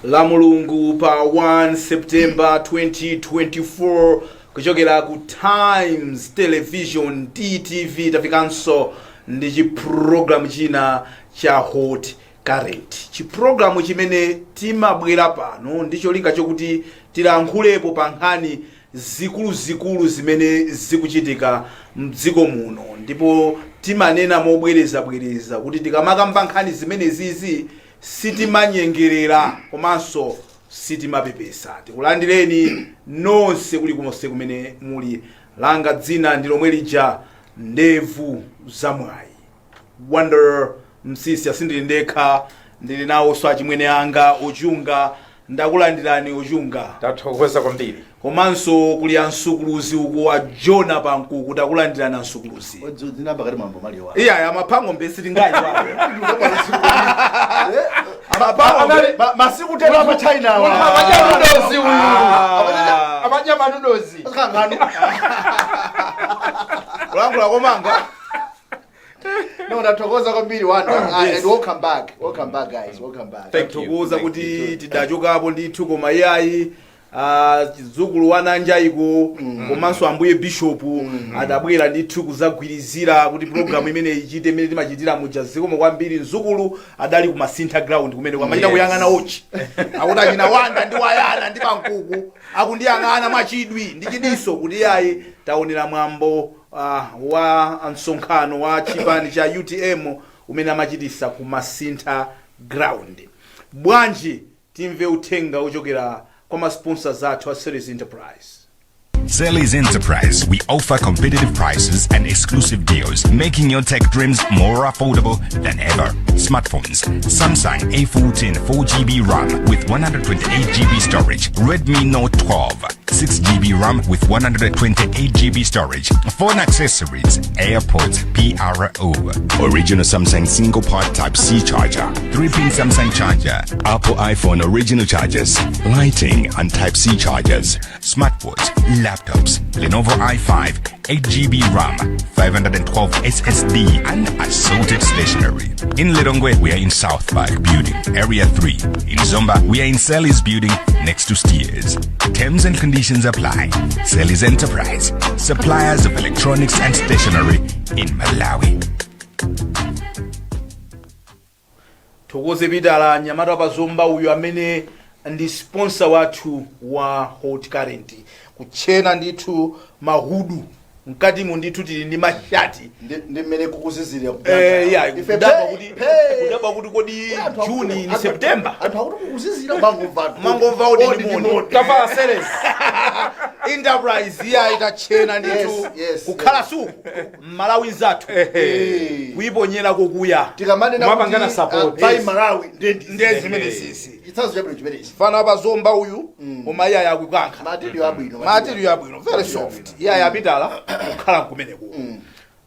La Mulungu pa 1 September 2024, kuchokera ku Times Television, TTV, tafikanso ndi chipulogalamu china cha Hot Current, chipulogalamu chimene timabwera pano ndi cholinga chokuti tilankhulepo pa nkhani zikuluzikulu zimene zikuchitika mdziko muno. Ndipo timanena mobwerezabwereza kuti tikamakamba nkhani zimenezizi sitimanyengerera komanso sitimapepesa. Tikulandireni nonse kulikonse kumene muli. Langa dzina ndi lomwe lija, Ndevu Zamwayi, Wonder Msisi. Asindili ndekha, ndili nawonso achimwene anga Ochunga. Ndakulandirani, Ochunga. Tathokoza kwambiri. Komanso kuli ansukuluzi uku, a Jona Pankuku. Takulandirani, ansukuluzi. Dzina pakati mambo maliwa. Iya, amaphango mbesi tingayi. Masiku tena apa China wa. Amadya noodles uyu. Ah. Amadya ma noodles. Kangano. Kulankhula komanga. No, ndathokoza kwambiri, Wanda. And welcome back. Welcome back, guys. Welcome back. Thank you. Tathokoza Thank kuti tidachokapo ndithu, koma iyayi, chidzukulu wananjaiko komanso ambuye Bishopu adabwera ndithu kuzagwirizira kuti programu imene ichite imene timachitira muja. Zikomo kwambiri. Mzukulu adali kumasintha ground kumene kwamachita kuyang'ana ochi, akuti achina Wanda ndi Wayana ndi Pankuku akundiyang'ana mwachidwi ndi chidiso kuti iyayi, taonera mwambo wa msonkhano wa chipani cha UTM umene amachitisa kumasintha ground. Bwanji timve uthenga ochokera kwa ma sponsors athu a Series Enterprise? Selly's Enterprise, we offer competitive prices and exclusive deals, making your tech dreams more affordable than ever. Smartphones: Samsung A14 4GB RAM with 128GB storage, Redmi Note 12 6GB RAM with 128GB storage, phone accessories, AirPods PRO, original Samsung single port Type C charger, 3-pin Samsung charger, Apple iPhone original chargers, lighting and Type C chargers, smartwatch, laptops, Lenovo i5, 8GB RAM, 512 SSD, and assorted stationery. In Lilongwe, we are in South Park Building, Area 3. In Zomba, we are in Sally's Building next to Steers. Terms and conditions apply. Sally's Enterprise, suppliers of electronics and stationery in Malawi. Thokoze Pitala, nyamata pa Zomba uyu amene ndi sponsor wathu wa Hot Current. Kuchena ndithu mahudu mkatimo, ndithu tili ndi mashati. Ndi mmene kukuzizirira. Ya, kudabwa kuti, kudabwa kuti kodi Juni ni September? Anthu akuti kukuzizira, mangomva. Mangomva kuti ndi moni. Tavala Series. Enterprise iya itachena ndithu. Yes. Kukhala suku mmalawi zathu kuyiponyera kokuya. Tikamanena Kumapangana kuti, support. buy Malawi, ndendi Ndiye zimene sisi. Chitsanzo chabwino chimenechi. Fana pa Zomba uyu, koma iye ayakukankha. Material abwino. Material abwino, very soft. Iye ayapitala kukhala kumeneko.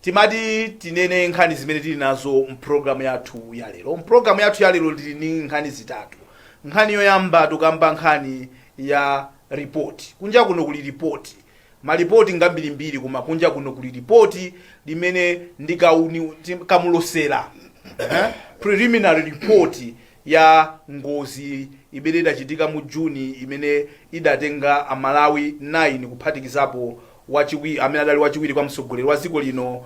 Timati tinene nkhani zimene tili nazo mpulogalamu yathu ya lero. Mpulogalamu yathu ya lero tili ndi nkhani zitatu. Nkhani yoyamba, tukamba nkhani ya ripoti. Kunja kuno kuli ripoti, malipoti ngambirimbiri, koma kunja kuno kuli ripoti limene ndikauni kamulosera, preliminary report ya ngozi imene idachitika mu Juni, imene idatenga Amalawi 9, kuphatikizapo wachiwiri amene adali wachiwiri kwa mtsogoleri wa dziko lino,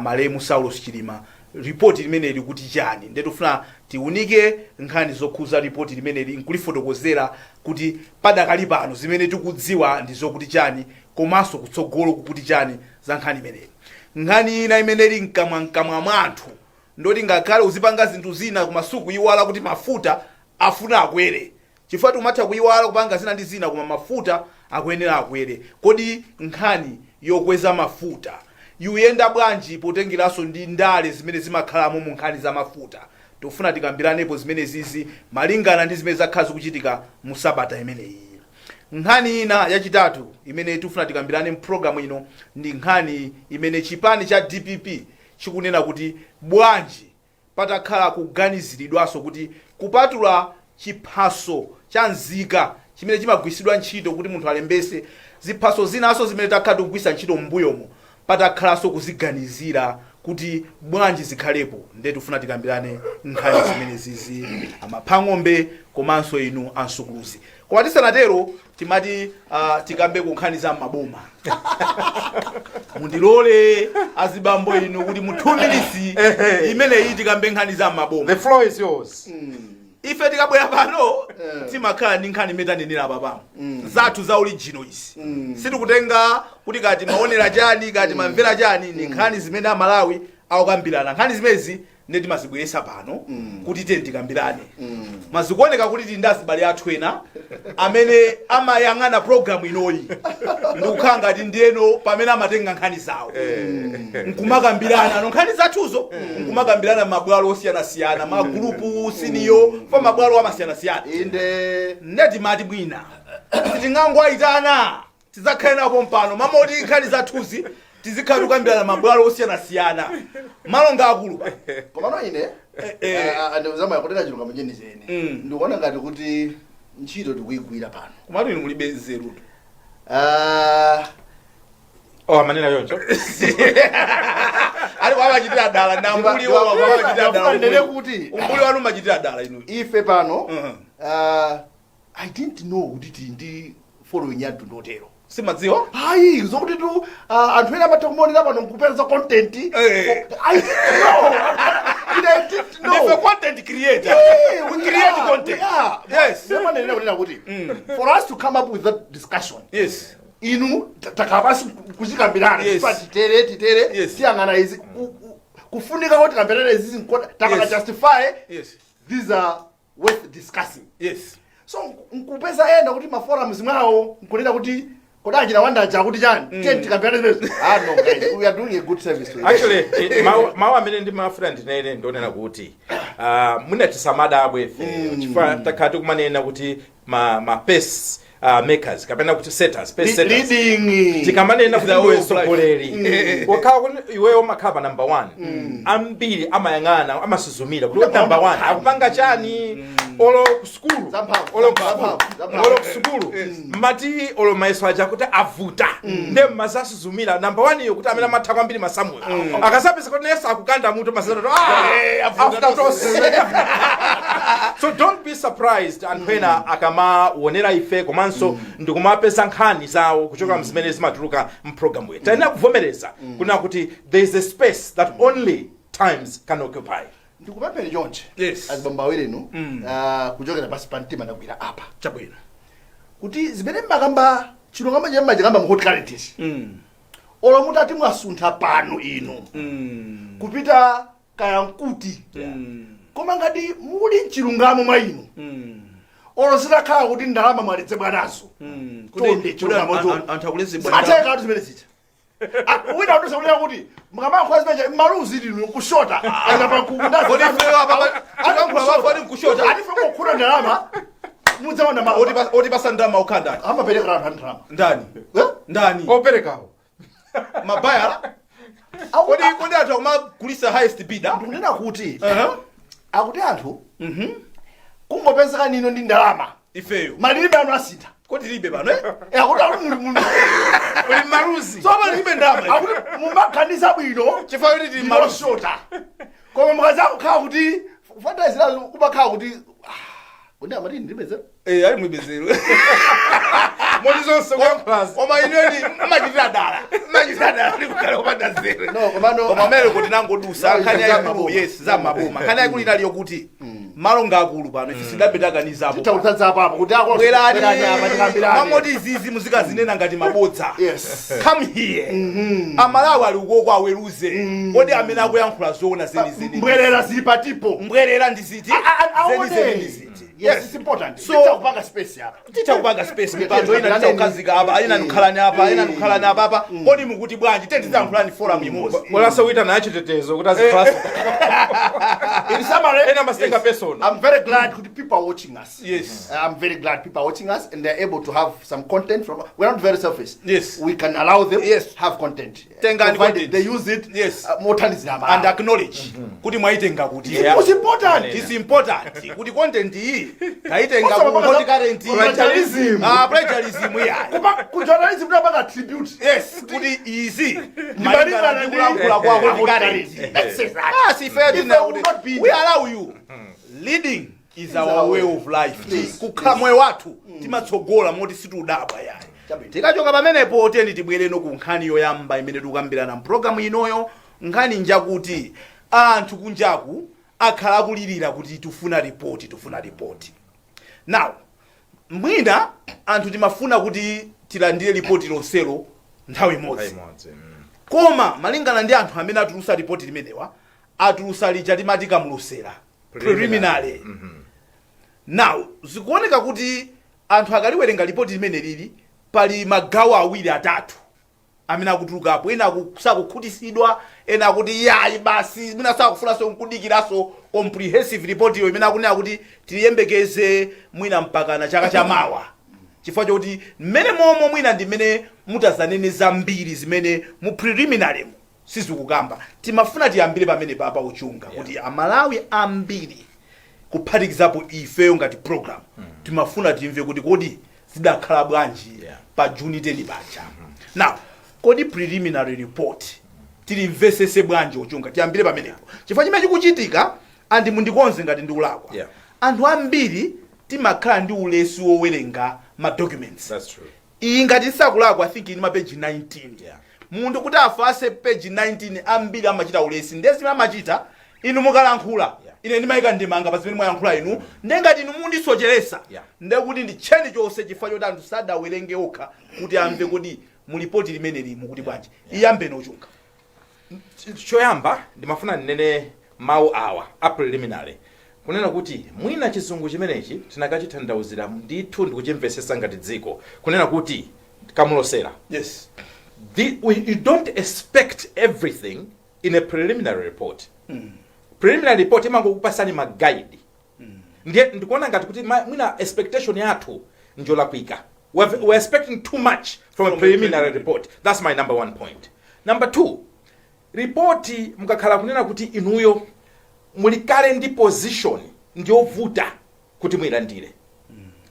malemu Saulos Chilima. Ripoti limeneli likuti chani? Ndiye tifuna tiunike nkhani zokhuza ripoti limeneli nkulifotokozera kuti padakali pano zimene tikudziwa ndi zokuti chani, komanso kutsogolo kukuti chani za nkhani imeneyi. Nkhani ina imene ili mkamwa mkamwa mwa anthu, ndoti ngakhale uzipanga zinthu zina koma sukuyiwala kuti mafuta afuna akwere, chifukwa timatha kuyiwala kupanga zina ndi zina, koma mafuta akuyenera akwere. Kodi nkhani yokweza mafuta yuyenda bwanji, potengeranso ndi ndale zimene zimakhalamo mu nkhani za mafuta? Tikufuna tikambiranepo zimene zizi malingana ndi zimene zakhala zikuchitika mu sabata imeneyi. Nkhani ina yachitatu imene tikufuna tikambirane mpulogalamu ino ndi nkhani imene chipani cha DPP chikunena kuti bwanji patakhala kuganiziridwanso kuti kupatula chiphaso cha nzika chimene chimagwiritsidwa ntchito kuti munthu alembese, ziphaso zinanso zimene takhala tikugwiritsa ntchito m'mbuyomo patakhalanso kuziganizira. Kuti bwanji zikhalepo? Nde tifuna tikambirane nkhani zimene zizi, amaphang'ombe komanso inu ansukuluzi. Koma tisanatero, timati tikambe ku nkhani za maboma. Mundilole azibambo inu kuti mu 2 minutes imeneyi tikambe nkhani za maboma. The floor is yours. Ife tikabwera pano timakhala ndi nkhani imene tanenera apapamo, zathu za original izi. Sitikutenga kuti kati maonera chani, kati mamvera chani. Ni nkhani zimene Amalawi akukambirana. Nkhani zimenezi ndi timazibweresa pano kuti tiye tikambirane. Mazikuoneka kuti tili ndi azibale athu ena amene amayang'ana program inoyi ndikukhala ngati ndiyeno pamene amatenga nkhani zawo nkumakambirana ano nkhani zathuzo, nkumakambirana mabwalo osiyanasiyana, magulupu siniyo pa mabwalo amasiyanasiyana. Nde timati bwina sitingangoayitana, tidzakhale napo mpano mamoti nkhani zathuzi tizikhala tikukambirana mabwalo osiyanasiyana, malonga akulu pa. Komano ine ndikuzama kutenga chilungamo chenicheni, ndikuona ngati kuti ntchito tikuyigwira pano. Komatu inu mulibe nzerutu. Oh, amanena yoncho. Ali amachitira dala na mbuli wa amachitira dala. Ndinene kuti umbuli wanu machitira dala inu. Ife pano I didn't know kuti tili ndi following ya mtundu otero. Simadziwa? Hayi, zokuti tu anthu ena amatha kumaonera pano nkupeza content. I didn't know. I didn't know. Ndife content creator. Yeah, we create are, content. we are. Yes. Ndimanenera kunena kuti for us to come up with that discussion, inu takhala pasi kuchikambirana. Titere titere, tiyang'ana izi, kufunika kuti tikambirane izi tapanga justify. These are worth discussing. So nkupeza ena kuti maforums mwawo nkunena kuti kodachita wandaja kuti chani, tiye tikambirane zimenezo. Ah, no guys, we are doing a good service to it. Actually, mawu amene ndimafuna ndinene, ndionena kuti mwina tisamadabwe ife, chifukwa takhala tikumanena kuti ma pace makers kapena kuti setters, pace setters. Leading. Tikamanena kuti The way ndiwe of life. mtsogoleri, wakhala kuti iweyo umakhala pa number one, ambiri amayang'ana, amasuzumira kuti number one akupanga chani, olo kusukulu. Zamphamvu, Olo zamphamvu, kusukulu, zamphamvu. olo kusukulu mmati olo mayeso aja kuti avuta, nde mmazasuzumira number one iyo kuti amene amatha kwambiri masamuyo akasapeza kuti nesa akukanda mutu masatatu, avuta. Avuta tonse. So don't be surprised anthu ena akamaonera ife komanso ndikumapeza nkhani zawo kuchoka mzimene zimatuluka mpulogalamu iyi. Tayenera kuvomereza kuna kuti there is a space that only Times can occupy. Ndikupempheni chonche, azibambo awirinu, kuchokera pasi pa mtima ndagwira apa kuti zimene mmakamba, chilungamo chimene mmachikamba mu Hot Current, olo mutati mwasuntha pano inu kupita kaya nkuti, koma ngati muli mchilungamo mwa inu, olo zitakhala kuti ndalama mwaledzebwa nazo, chonde chilungamocho Anthu akulezebwa. Zimatheka kuti zimene zija. Wina akuti kunena kuti mukamayankhula zimene maluzi linu kushota Kodi ifeyo apa tikayankhula papo ati nkushota? Atife kukhula ndalama mudzaona ma Otipasa ndalama ukhala ndani? Amapereka anthu ndalama. Ndani? Eh? Ndani? Operekawo. Mabayala. Kodi anthu akumagulisa highest bidder? Ndikunena kuti akuti anthu kungopezeka nino ndi ndalama, ifeyo malilime anu asintha. Kodi tilibe pano, eh? Eh, akuti uli maluzi. So apa tilibe ndalama? Akuti mumaganiza bwino chifukwa kuti tili maluzi. Ndinoshota, koma mukazakukhala kuti fantasy kumakhala kuti kodi amati ndilibezera. Eh, ali mwibezero. Moti zonse kuyankhulazi. Koma inweni mmachitira dala, mmachitira dala ndi kukhala kupanda zero. No, komano Koma amene kuti nangodusa No, nkhani za yayikulu. maboma. Yes, za maboma. Nkhani yayikulu inali yokuti malo ngaakulu pano, ife sidapetakanizapo. Tithautadza apapo kuti ako Bwerani apa tikambirane. Mamoti izizi muzikazinena ngati mabodza. Come here, Amalawi ali ukoko aweruze. Kodi amene akuyankhula zoona zenizeni Mbwerera zili patipo. Mbwerera ndi ziti zenizeni ndi ziti? Yes, it's important. So- Titha kupanga space apa. Titha kupanga space, mipando ina titha kukhazika apa, ina nkhalani apa, ina nkhalani apa apa. Kodi mukuti bwanji? Tentizayankhulani forum imodzi. Bolaso kuita naye chitetezo kuti azikhalanso. In summary, Ena amatenga personal. I'm very glad kuti people are watching us. I'm very glad people are watching us and they're able to have some content from. We're not very selfish. We can allow them have content. Tengani Provided content. they use it mothandizira And Malawi. acknowledge kuti mwaitenga kuti. It was important. It's important kuti content iyi taitenga Osama ku paka Hot za Current. Plagiarism. Ah, plagiarism ya. Kupa ku journalism tunapanga tribute. Yes, kuti izi Ndimalingana malingana ndi kulankhula kwa Hot Current. Let's say that. Ah, si fair If tina I will kuti not be we allow you. Leading is our our way way. of life. Please, Kukhala moyo wathu timatsogola moti situdabwa yayi. Chabwino. Tikachoka pamenepo, tiyeni tibwereno ku nkhani yoyamba imene tikukambirana mpulogalamu inoyo. Nkhani njakuti anthu kunjaku akhala akulirira kuti tifuna ripoti, tifuna ripoti. Now mwina anthu timafuna kuti tilandire ripoti lonselo nthawi imodzi, koma malingana ndi anthu amene atulusa ripoti limenewa, atulusa lija timati kamulosera, preliminary. Now zikuoneka kuti anthu akaliwerenga ripoti limene lili, pali magawo awiri atatu amene akutulukapo. Ena sakukhutisidwa, ena akuti yayi basi, mwina sakufunanso nkudikiranso comprehensive report iyo imene akunena kuti tiyembekeze mwina mpakana chaka chamawa, chifukwa chokuti mmene momwe mwina ndi mmene mutazanene zambiri zimene mu preliminary mu sizikukamba. Timafuna tiyambire pamene papa uchunga kuti Amalawi ambiri, kuphatikizapo ifeyo ngati program, timafuna timve kuti kodi zidakhala bwanji pa Juni 10 paja. Now kodi preliminary report tilimvesese bwanji, Ochunga? Tiyambire pamenepo, chifukwa chimene chikuchitika, andi mundikonze ngati ndikulakwa, anthu ambiri timakhala ndi ulesi wowerenga ma documents. That's true. Iyi ngati ndisakulakwa, I think ili ma page 19. Munthu kuti afase page 19, ambiri amachita ulesi. Ndiye zimene amachita, inu mukalankhula, ine ndimayika ndimanga pa zimene mwayankhula inu. Ndiye ngati inu mundisocheresa, ndiye kuti ndi cheni chonse, chifukwa choti anthu sadawerenge okha kuti amve kuti mulipoti limene limu kuti bwanji. Iyambe Ochunga. Choyamba ndimafuna ndinene mawu awa a preliminary, kunena kuti mwina Chizungu chimenechi tinakachitanthauzira ndithu ndikuchimvesesa ngati dziko, kunena kuti kamulosera, you don't expect everything in a preliminary report. Preliminary report imangokupasani ma guide. Ndiye ndikuona ngati kuti mwina expectation yathu njolakwika. We're expecting too much from a From a preliminary preliminary report. That's my number one point. Number two, ripoti mukakhala kunena kuti inuyo muli kale ndi position, ndiyovuta kuti muyilandire,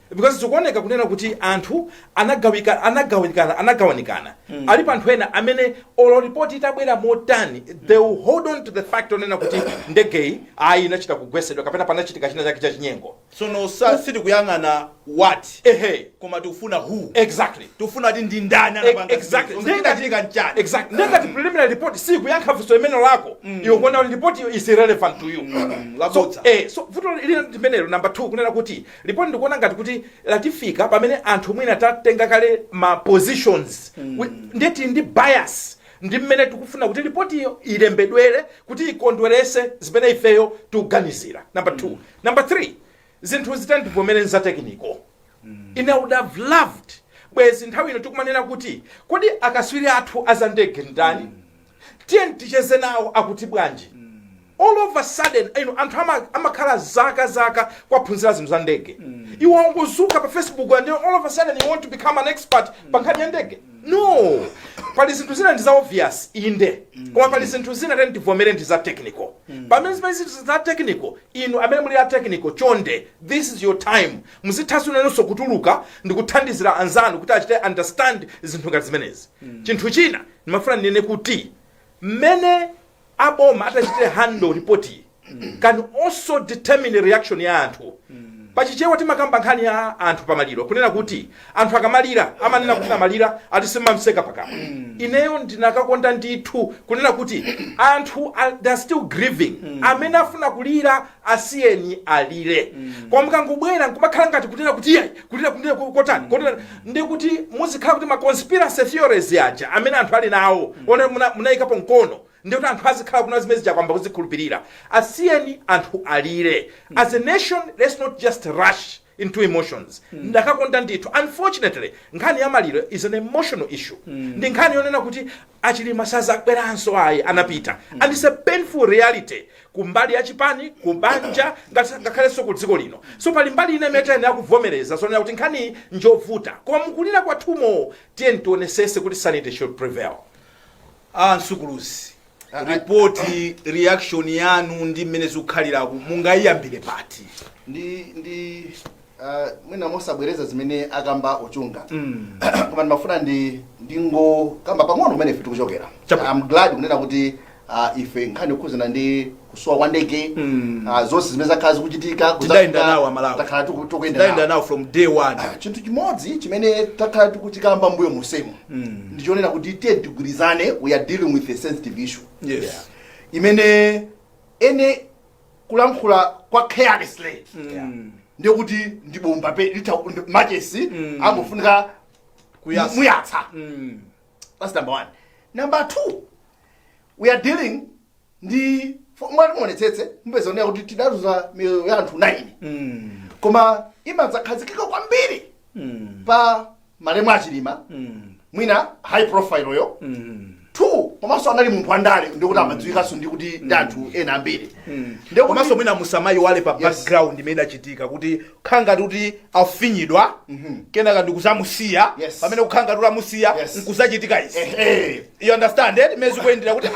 because zikuoneka kunena kuti anthu anagawika, anagawanikana, anagawanikana. Alipo anthu ena amene olo ripoti itabwera motani, they will hold on to the fact onena kuti ndegeyi ayi inachita kugwesedwa kapena panachitika china chake chachinyengo. Tsono sitikuyang'ana what, koma tikufuna who. Tikufuna kuti ndi ndani anapanga zimenezo. Chinachitika nchani? Exactly. Ndengati preliminary report sikuyankha funso limene lako, iwe kuona kuti report iyo is irrelevant to you. Labodza. So vuto lina limenelo. Number 2, kunena kuti report ndikuona ngati kuti latifika pamene anthu mwina tatenga kale ma positions. Ndiye tili ndi bias ndi mmene tikufuna kuti ripoti iyo ilembedwere kuti ikondwerese zimene ifeyo tikuganizira, number 2. Number 3, zinthu zitani, tivomere, za technical. Ine would have loved bwezi nthawi ino tikumanena kuti kodi akaswiri athu azandege ndani? Tiye ticheze nawo, akuti bwanji? All of a sudden, ino anthu amakhala zaka zaka kwaphunzira zinthu za ndege, iwe wangozuka pa Facebook and then all of a sudden you want to become an expert pa nkhani ya ndege. No, pali zinthu zina ndi za obvious, inde, koma pali zinthu zina teni tivomere ndi za technical. Pamene zimene zinthu za technical, inu amene muli a technical, chonde, this is your time, muzithanso nanunso kutuluka ndi kuthandizira anzanu kuti achite understand zinthu ngati zimenezi. Chinthu china ndimafuna ndinene kuti mmene aboma atachite handle report can also determine reaction ya anthu. Pachichewa timakamba nkhani ya anthu pamaliro, kunena kuti anthu akamalira amanena kuti amalira ati simamseka pakamwa. Ineyo ndinakakonda ndithu kunena kuti anthu they are still grieving. Amene afuna kulira asiyeni alire, koma mukangobwera nkumakhala ngati kunena kuti iyayi, kulira kulira kotani kotani, ndi kuti muzikhala kuti ma conspiracy theories aja amene anthu ali nawo one munayikapo mkono, ndi kuti anthu azikhala kuna zimene zichakwamba kuzikhulupirira. Asiyeni anthu alire. As a nation, let's not just rush into emotions. Ndakakonda ndithu. Unfortunately, nkhani ya maliro is an emotional issue. Ndi nkhani yonena kuti aChilima sazabweranso ayi, anapita, and it's a painful reality kumbali ya chipani, kubanja, ngakhalenso ku dziko lino. So pali mbali ina imene tiyenera kuvomereza zonena kuti nkhani njovuta, koma mukulira kwathumo tiye tionesese kuti sanity should prevail. A Msukuluzi, ripoti, reaction yanu ndi mmene zikukhaliraku, mungayiyambire pati? Ndi mwina mosabwereza zimene akamba Ochunga, koma ndimafuna ndingokamba pang'ono kumene ife tikuchokera. I'm glad kunena kuti ife nkhani yokhuzana ndi kusowa kwa ndege, zonse zimene zakhala zikuchitika, Tidayenda nawo Amalawi. takhala tikuyenda Tidayenda nawo. nawo from day one. Chinthu chimodzi chimene takhala tikuchikamba mbuyo musemu ndichonena kuti tiye tigwirizane, we are dealing with a sensitive issue imene ene kulankhula kwa carelessly ndikuti ndibomba pe machesi angofunika Kuyatsa. muyatsa. That's number one. Number two, we are dealing ndi mwati muonetsetse, mupeza onera kuti tidaluza miyoyo ya anthu 9, koma imadzakhazikika kwambiri pa malemu aChilima, mwina high profile yo, two, komanso anali munthu wandale, ndikuti amadziwikanso ndi kuti ndi anthu ena ambiri. Ndikuti- Komanso mwina musamayiwale pa background imene idachitika kuti kukhala ngati kuti afinyidwa, kenaka ndikuzamusiya, pamene kukhala ngati kuti amusiya, nkuzachitika izi. You understand it? Imene zikuyendera kuti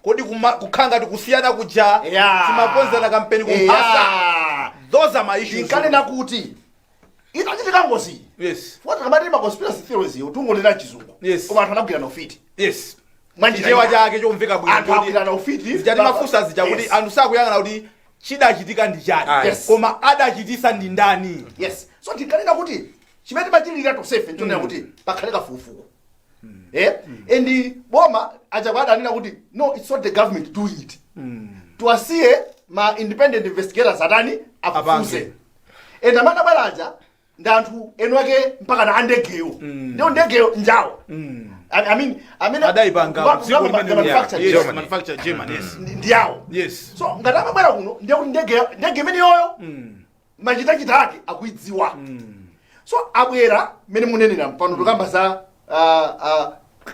kodi kukhala ngati kusiyana kuja, timakonzana kampeni kumphasa. Those are my issues. Tinkanena kuti itachitika ngozi, fuati kamati ma conspiracy theories tungonena Chizungu, koma anthu anagwirana ufiti. Mwanjira Chichewa ina. chake chomveka bwino. Anthu agwirana ufiti. Zija timafunsa zija kuti anthu sakuyang'ana kuti chidachitika ndi chani, koma adachitisa ndi ndani. Yes, so tinkanena kuti chimene timachilira tonsefe nchonena kuti pakhale kafukufuku, and boma achakwera adanena kuti no, it's not the government doing it, tiwasiye ma independent investigators atani, afufuze. Apange. And amene abwera aja ndi anthu enu ake mpaka na andegeyo, ndiyo ndegeyo njawo. I mean, amene Adayipanga dziko limene manufacture yes, Germany. Manufacture Germany, yes. Ndiyawo. So ngati amabwera kuno, ndiye kuti ndege imene yoyo machitachita ake akuidziwa. So abwera mmene munenera pano, tikamba za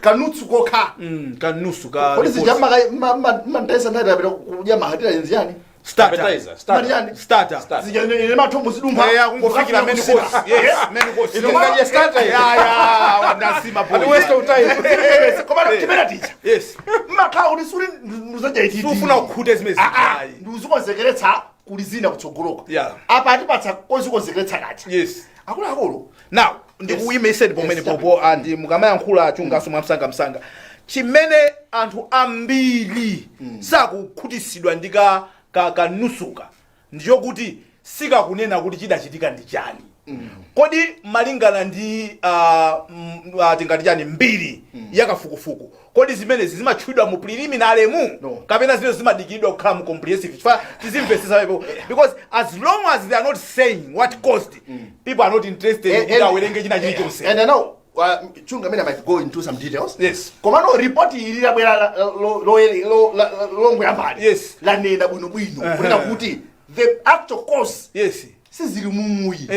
kanutsu kokha. Kanusu ka Kodi report. zija mmantayesa nthawi tapita kudya mahatira nziyani? Starter. Appetizer, starter. Mati Starter. Starter. Zija ine mathombo zidumpha. Kungofikira main course. Yes, main course. Ino mukadya starter. Yeah, wandasima boy. And waste of time. Koma chimene ticha mmakhala kuti suli nduzadya ititi. Sufuna kukhute zimene zijayi. Ndiuzikonzekeretsa kuli zina kutsogoloko. Apa atipatsa kozikonzekeretsa kacha. Akuluakulu. Now ndikuyimiseni pomene popo, andi mukamayankhula chungaso mwamsangamsanga, chimene anthu ambiri sakukhutisidwa ndi ka kanusuka ndichokuti sikakunena kuti chidachitika ndi chani. Kodi malingana ndi tingati chani, mbiri yakafukufuku, kodi zimenezi zimatchulidwa mu preliminary mu No. kapena zimene zimadikiridwa kukhala mu comprehensive? Chifukwa tizimvesesa pepo, because as long as they are not saying what caused, people are not interested kuti awerenge china chilichonse. And I know Chunga amene might go into some details. Komano report ili labwera longoyambali lanena bwinobwino kunena kuti the actual cause sizili mumuyi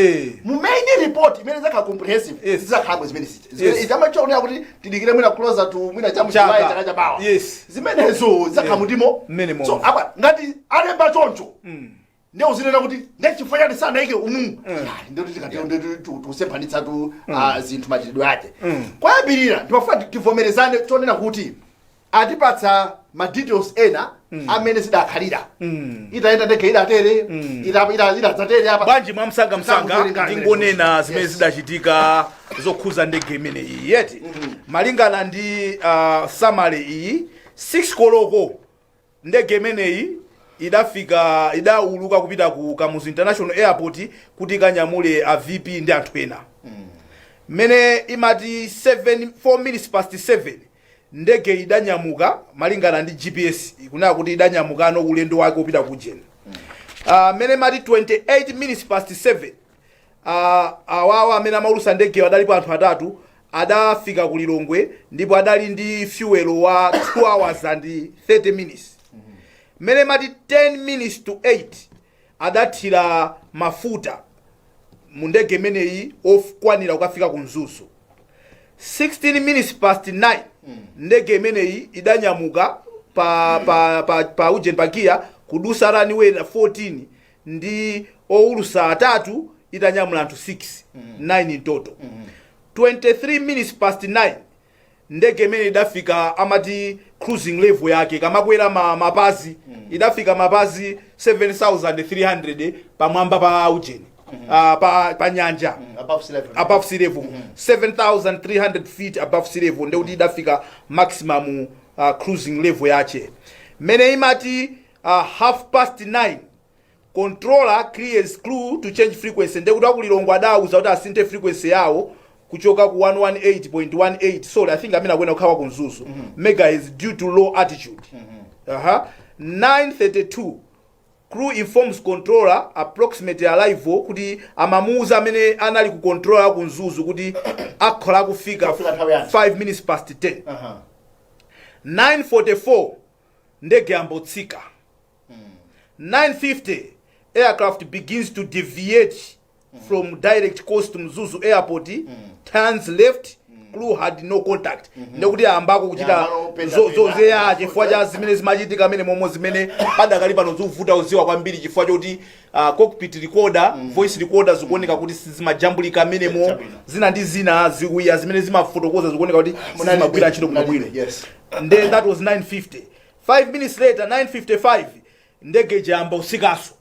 mu main report imene zakhala comprehensive, zizakhalamo zimene zija. Ichamachoonera kuti tidikire mwina closer to mwina chamu Chaka. July chaka chabawa. Zimenezo zizakhala mutimo. Mmene momwe. So apa ngati alemba choncho, ndiye uzinena kuti ndechifukwa chani sanayike umu, ndikuti tikatero zinthu machitidwe ake. Koyambirira ndimafuna tivomerezane chonena kuti atipatsa ma details ena amene zidakhalira, itayenda ndege idatere, idadzatere apa. Bwanji mwamsangamsanga Sakuwerenga ndingonena zimene zidachitika zokhuza ndege imeneyi yeti. Malingana ndi summary iyi, 6 koloko ndege imeneyi idafika, idauluka kupita ku Kamuzu International Airport kuti ikanyamule a VP ndi anthu ena. Mmene imati 7, 4 minutes past 7, ndege idanyamuka. Malingana ndi GPS, ikunena kuti idanyamukano ulendo wake upita ku Jeni. Mmene imati 28 minutes past 7, awawa amene amaulusa ndegeyo, adalipo anthu atatu, adafika ku Lilongwe ndipo adali ndi fuel wa 2 hours and 30 minutes. Mmene imati 10 minutes to 8, adathira mafuta. Mu ndege imeneyi okwanira kukafika ku Mzuzu. 16 minutes past 9 ndege imeneyi idanyamuka pa ujeni, pa KIA, kudusa runway 14 ndi owulusa atatu, itanyamula anthu 6, 9 in total. 23 minutes past 9 ndege imene idafika, amati cruising level yake, kamakwera mapazi, idafika mapazi 7300 pamwamba pa ujeni, pa nyanja. Above sea level. Above sea level, 7300 feet above sea level, ndekuti idafika maximum cruising level yache. Mmene imati half past 9, controller clears crew to change frequency, ndekuti aku Lilongwe adawuza kuti asinthe frequency yawo kuchoka ku 118.18, sorry, I think amene akwena kukhala ku Mzuzu, megahertz, due to low altitude. 932 crew informs controller approximate arrival, kuti amamuuza amene anali ku controller ku Mzuzu kuti akhola kufika Kufika nthawi yanji? 5 minutes past 10. 944 ndege yambotsika. 950 aircraft begins to deviate from direct course to Mzuzu Airport, turns left, crew had no contact. Ndekuti ayambako kuchita Yambano penda penda. Zozeya chifukwa cha zimene zimachitika amene momwe, zimene padakali pano zikuvuta kuziwa kwambiri, chifukwa choti cockpit recorder, voice recorder zikuoneka kuti sizimajambulika amenemo. Chabwino. Zina ndi zina ziwiya zimene zimafotokoza zikuoneka kuti sizimagwira ntchito bwinobwino. Nde that was 950. 5 minutes later, 955, ndege ijayamba usikaso.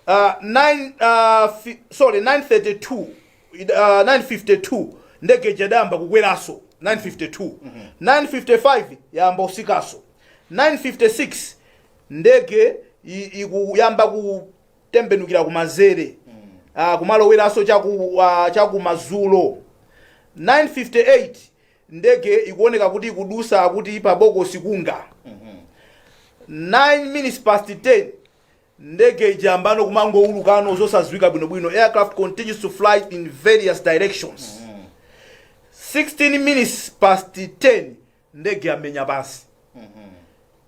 9 sorry, 932, 952 ndege ijadayamba kukweraso. 952, 955 yamba usikaso. 956 ndege ikuyamba kutembenukira kumanzere, kumaloweranso chakumadzulo. 958 ndege ikuoneka kuti ikudusa kuti pa Bokosi kunga. 9 minutes past 10 ndege ijambano kumangoulukano zosadziwika bwinobwino. Aircraft continues to fly in various directions. 16 minutes past 10 ndege yamenya pansi.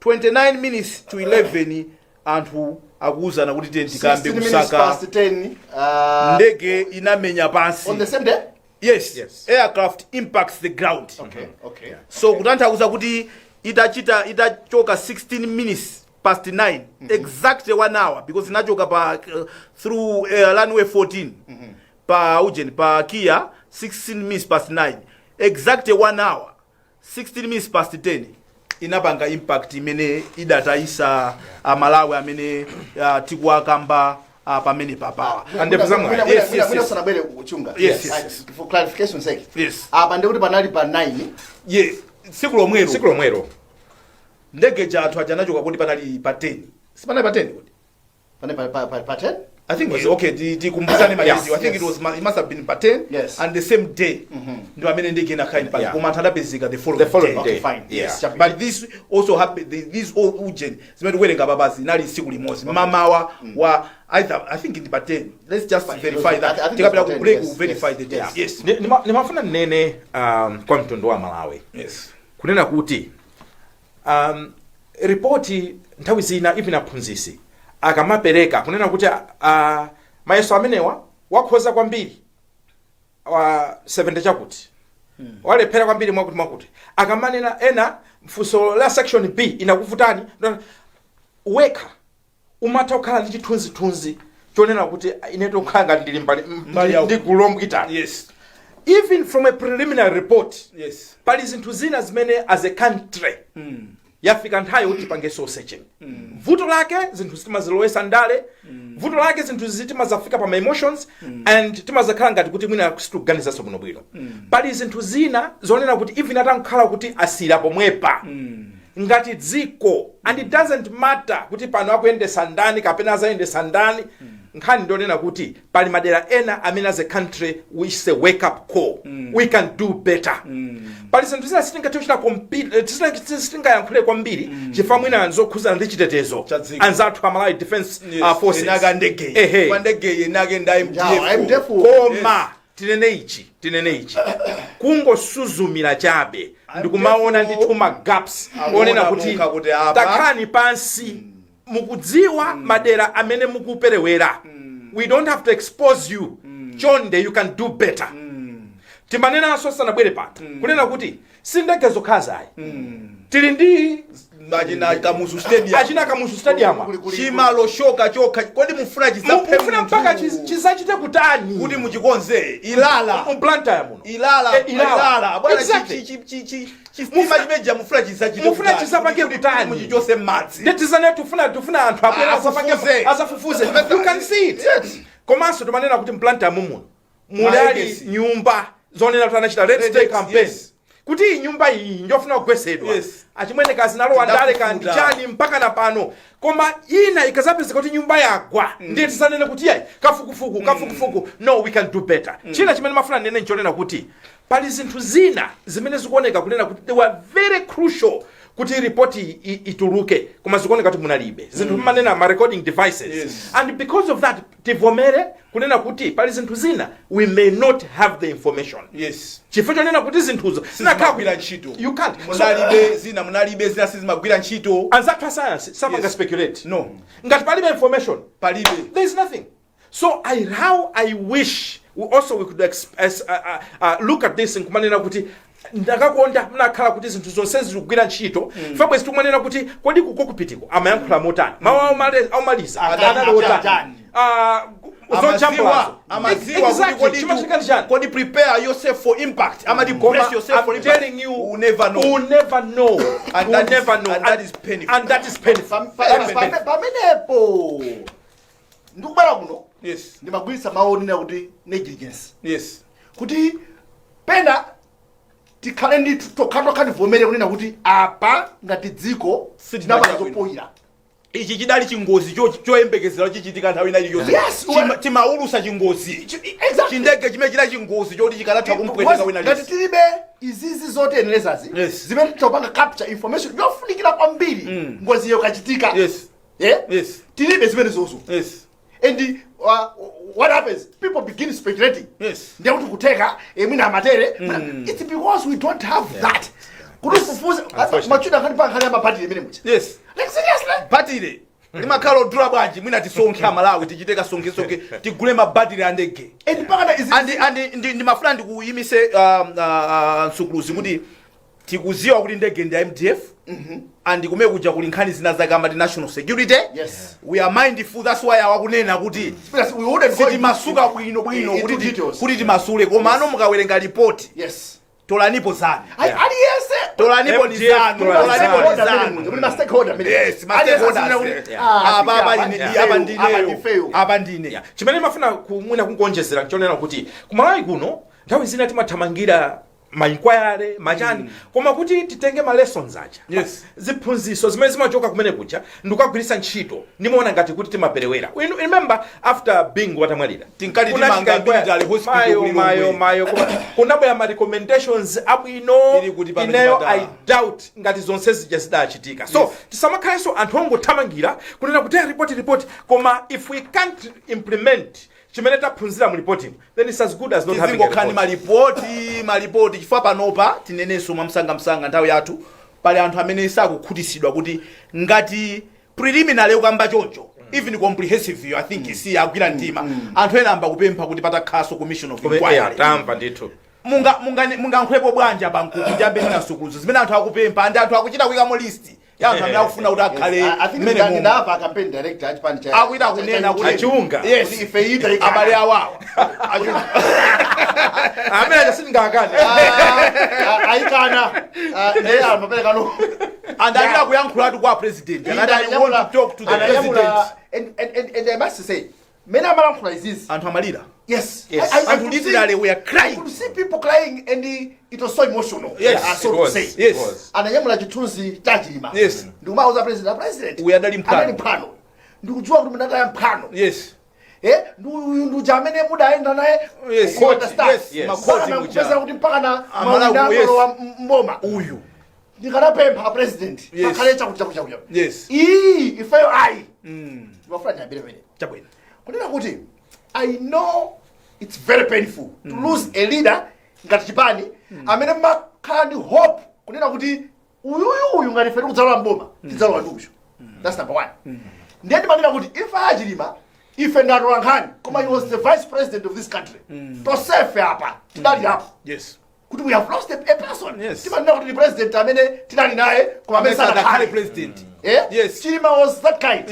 29 minutes to 11 anthu akuwuzana kuti tiye tikambe 16 minutes kusaka. past 10 Ndege inamenya pansi. On the same day? Yes. Yes. Aircraft impacts the ground. So kutanthauza kuti itachita, itachoka 16 minutes past 9, exactly one hour, because inachoka pa through runway 14 pa ujeni, pa KIA, 16 minutes past 9, exactly one hour, 16 minutes past 10 inapanga impact imene idatayisa Amalawi amene tikuwakamba pamene papawa. Andevu zamwayi. Yes. Sanabwere kuchunga. Yes. For clarification sake, apa ndikuti panali pa 9? Ye, tsiku lomwelo. Tsiku lomwelo. Ndege ja anthu aja anachoka kuti panali pa 10, sipanali pa 10 kuti? Panali pa 10. I think was okay, tikumbusane malezi. I think it must have been pa 10 and the same day ndo amene ndege inakhala impact, koma anthu adapezeka the following The following day. day. Okay, fine. Yeah. Yes, chabwino. But this also happened, this all urgent zimene tikuwerenga papazi inali tsiku limodzi, mamawa wa either, I think ndi pa 10. Let's just verify that. I think Tikapita it was ku pa 10, break, yes, we'll verify the date. Yes. Ndimafuna nnene kwa mtundu wa Malawi kunena kuti ripoti nthawi zina, even aphunzisi akamapereka kunena kuti mayeso amenewa wakhoza kwambiri wa 70 chakuti, walephera kwambiri mwakuti mwakuti, akamanena ena funso la section B inakuvutani, wekha umatha kukhala ndi chithunzithunzi chonena kuti ine tokhala ngati ndili mbali Mbali yawo. ndi gulu lombwitana. Even from a preliminary report, pali zinthu zina zimene as a country yafika nthawi kuti tipange soul searching. Vuto lake zinthu zitimazilowesa ndale, vuto lake zinthu zitimazafika pa ma emotions and timazakhala ngati kuti mwina situkuganizanso bwinobwino. Pali zinthu zina zonena kuti even atankhala kuti asira pomwepa ngati dziko, and it doesn't matter kuti pano akuyendesa ndani kapena azayendesa ndani, nkhani ndionena kuti pali madera ena amene as a country we say, "Wake up call, we can do better." Pali zinthu zina sitingathe kuchita compete, sitingayankhule kwambiri chifukwa mwina nzokhuzana ndi chitetezo Cha dziko. anzathu a Malawi Defense Forces. Enaka ndege. Ehe. Kwa ndege yenake nda Yeah, MDF. MDF. Koma tinene ichi, kungosuzumira chabe ndikumaona ndithu ma gaps onena kuti mukha kuti apa. Takhalani pansi, mukudziwa madera amene mukuperewera. We don't have to expose you. Chonde, you can do better. Timanenanso sanabwere pano kunena kuti si ndege zokhazi ayi, tili ndi Achina Kamuzu Stadium. Achina Kamuzu Stadium. Chimalo shoka chokha, kodi mufuna chizaphe Mufuna mpaka chizachite kutani? Kuti muchikonze Ilala? M'Blantyre muno. Ilala. Eh, Ilala. Ilala bwana. Exactly. Chitima chimeja mufuna chizachite Mufuna kutani? chizapange Kuti kutani? Muchichose m'madzi. Ndetizane tufuna anthu abwera azapange. Afufuze. Azafufuze. You can see it. Komanso timanena kuti m'Blantyre mumuno muli ali Maegesi. nyumba zonena kuti anachita Red Red Day X, campaign kuti iyi nyumba iyi njofuna kugwesedwa. Achimwene kazinalowa ndale kandi Tidafufuta. chani mpaka na pano. Koma ina ikazapezeka kuti nyumba yagwa, ndiye tisanene kuti yayi, kafukufuku, kafukufuku. No, we can do better. China chimene mafuna nene nchonena kuti pali zinthu zina zimene zikuoneka kunena kuti they were very crucial kuti ripoti ituluke, koma zikuoneka kuti munalibe zinthu mmanena ma recording devices. And because of that, tivomere kunena kuti pali zinthu zina we may not have the information chifukwa chonena kuti zinthuzo Sizimagwira ntchito. You can't. So, Munalibe zina, munalibe zina, sizimagwira ntchito. Anzathu a science samanga speculate. No. Ngati palibe information, Palibe. there is nothing. So how I wish we could look at this nkumanena kuti ndakakonda mnakhala kuti zinthu zonse zikugwira ntchito. Fabwezi tikumanena kuti kodi ku cockpitiko amayankhula motani, mawu aumaliza anali otani? Ah, zojambulazo. Amaziwa kuti kodi Chimachitika ndi chani? Kodi prepare yourself for impact, amati Koma brace yourself for I'm impact. telling you, You never know. You never know. And You that is- never know. And that is painful. And that is painful. Pamenepo ndikubwera kuno, ndimagwiritsa mawu onena kuti negligence, kuti pena tikhale ndi tokhatokha, tivomere kunena kuti apa ngati dziko Sitinachita tinapanga bwino. zopoyira. Ichi chidali chingozi choyembekezera chichitika nthawi ina iliyonse. Timaulusa chingozi. Exactly. Chindege chimene chidali chingozi choti chikanatha kumpweteka wina Ngati lisi. tilibe izizi zotiyenerezazi zimene titopanga capture information yofunikira kwambiri ngozi iyo kachitika, yeah? Tilibe zimene zozo. And what happens, people begin speculating. Ndiye kuti kutheka mwina amatere. It's because we don't have that kuti ufufuze. Unfortunately. Machuda nkhani pa nkhani ya mabatiri imene mucha. Like, seriously. Batire limakhala odula bwanji? Mwina tisonkhe Amalawi, tichite kasonkhesonkhe, tigule mabatire a ndege. And mpaka izi Andi ndimafuna ndikuyimise msukuluzi kuti tikuziwa kuti ndege ndi ya MDF and kumene kuja kuli nkhani zina zake amati national security. We are mindful, that's why awakunena kuti Yes, we wouldn't go sitimasuka bwino bwino into kuti details. kuti timasule, koma ano mukawerenga ripoti, tolanipo zanu. Aliyense. Tolanipo ni MDF, zanu. tolani Tolanipo ni zanu. zanu. Muli ma stakeholder amene. Yes, ma Aliyense stakeholders. asinena kuti, ah, Apa apa apa apa ndifeyo, ndineyo. ndifeyo. Apa ndine. Yeah. Chimene mafuna kumwina kungonjezera nchonena kuti kumalawi kuno nthawi zina timathamangira ma inquiry machani, koma kuti titenge ma lessons aja, ziphunziso zimene zimachoka kumene kuja ndikukagwiritsa ntchito, ndimaona ngati kuti timaperewera. You remember after Bingu watamwalira, Tinkati kunachika timanga inquiry. military hospital Mayo, ku Lilongwe. Mayo, mayo, koma kunabwera ma recommendations abwino. Ili kuti pano Ineyo chipatala. I doubt ngati zonse zija zidachitika. So tisamakhalenso anthu ongothamangira kunena kuti report, report, koma if we can't implement chimene taphunzira mu report, then it's as good as not having a Tizingokhani report. Malipoti, malipoti, chifukwa panopa tinenenso mwamsangamsanga nthawi yathu, pali anthu amene sakukhutisidwa kuti ngati preliminary ukamba choncho, even comprehensive yo I think si agwira mtima. Anthu ena amba kupempha kuti patakhaso commission of inquiry. Tamva ndithu. Mungankhulepo bwanji abankuku ndiyambe ndinasukuluzo zimene anthu akupempha andi anthu akuchita kuyikamo list ya anthu amene akufuna kuti akhale I think mmene mumu. ndinapa campaign director achipani cha Akuita kunena kuti Achiunga. Yes. Kuti ife ita ikana. Abale awawa. Achiunga. Amene aja sindingakane. Aikana ndiye amapereka no. And achita kuyankhulatu kwa president, and I want to talk to the president. And I must say, mene amalankhula izizi, Anthu amalira. I Anthu could literally we are I crying. could see people crying and it was so emotional. So It to was. say. It was. Ananyamula chithunzi cha Chilima. Ndikumauza president, president. Uyu adali mphano. Adali mphano. Ndikudziwa kuti munataya mphano. Eh, uyu nduja amene mudayenda naye. You understand? Makhoti Mpaka muja. nakupeza kuti mpaka na Amalawi, mawina alowa mboma. Uyu. Ndikanapempha president. Pakhale chakuti chakuti chakuti. Iyi ifeyo ayi. Ndimafuna ndiyambire pamene. Chabwino. Kunena kuti I know it's very painful to lose a leader ngati chipani amene makhala ndi hope kunena kuti uyuyu uyu ngati ife tikudzalowa mboma, tidzalowa ndi uyu. That's number one. Ndiye ndimanena kuti imfa ya Chilima Ife ndatola nkhani, koma he was the vice president of this country. Tosefe apa tidali apo kuti we have lost a person. Timanena kuti ndi president amene tinali naye koma amene sadakhale sadakhale president. Eh? Chilima was that kind.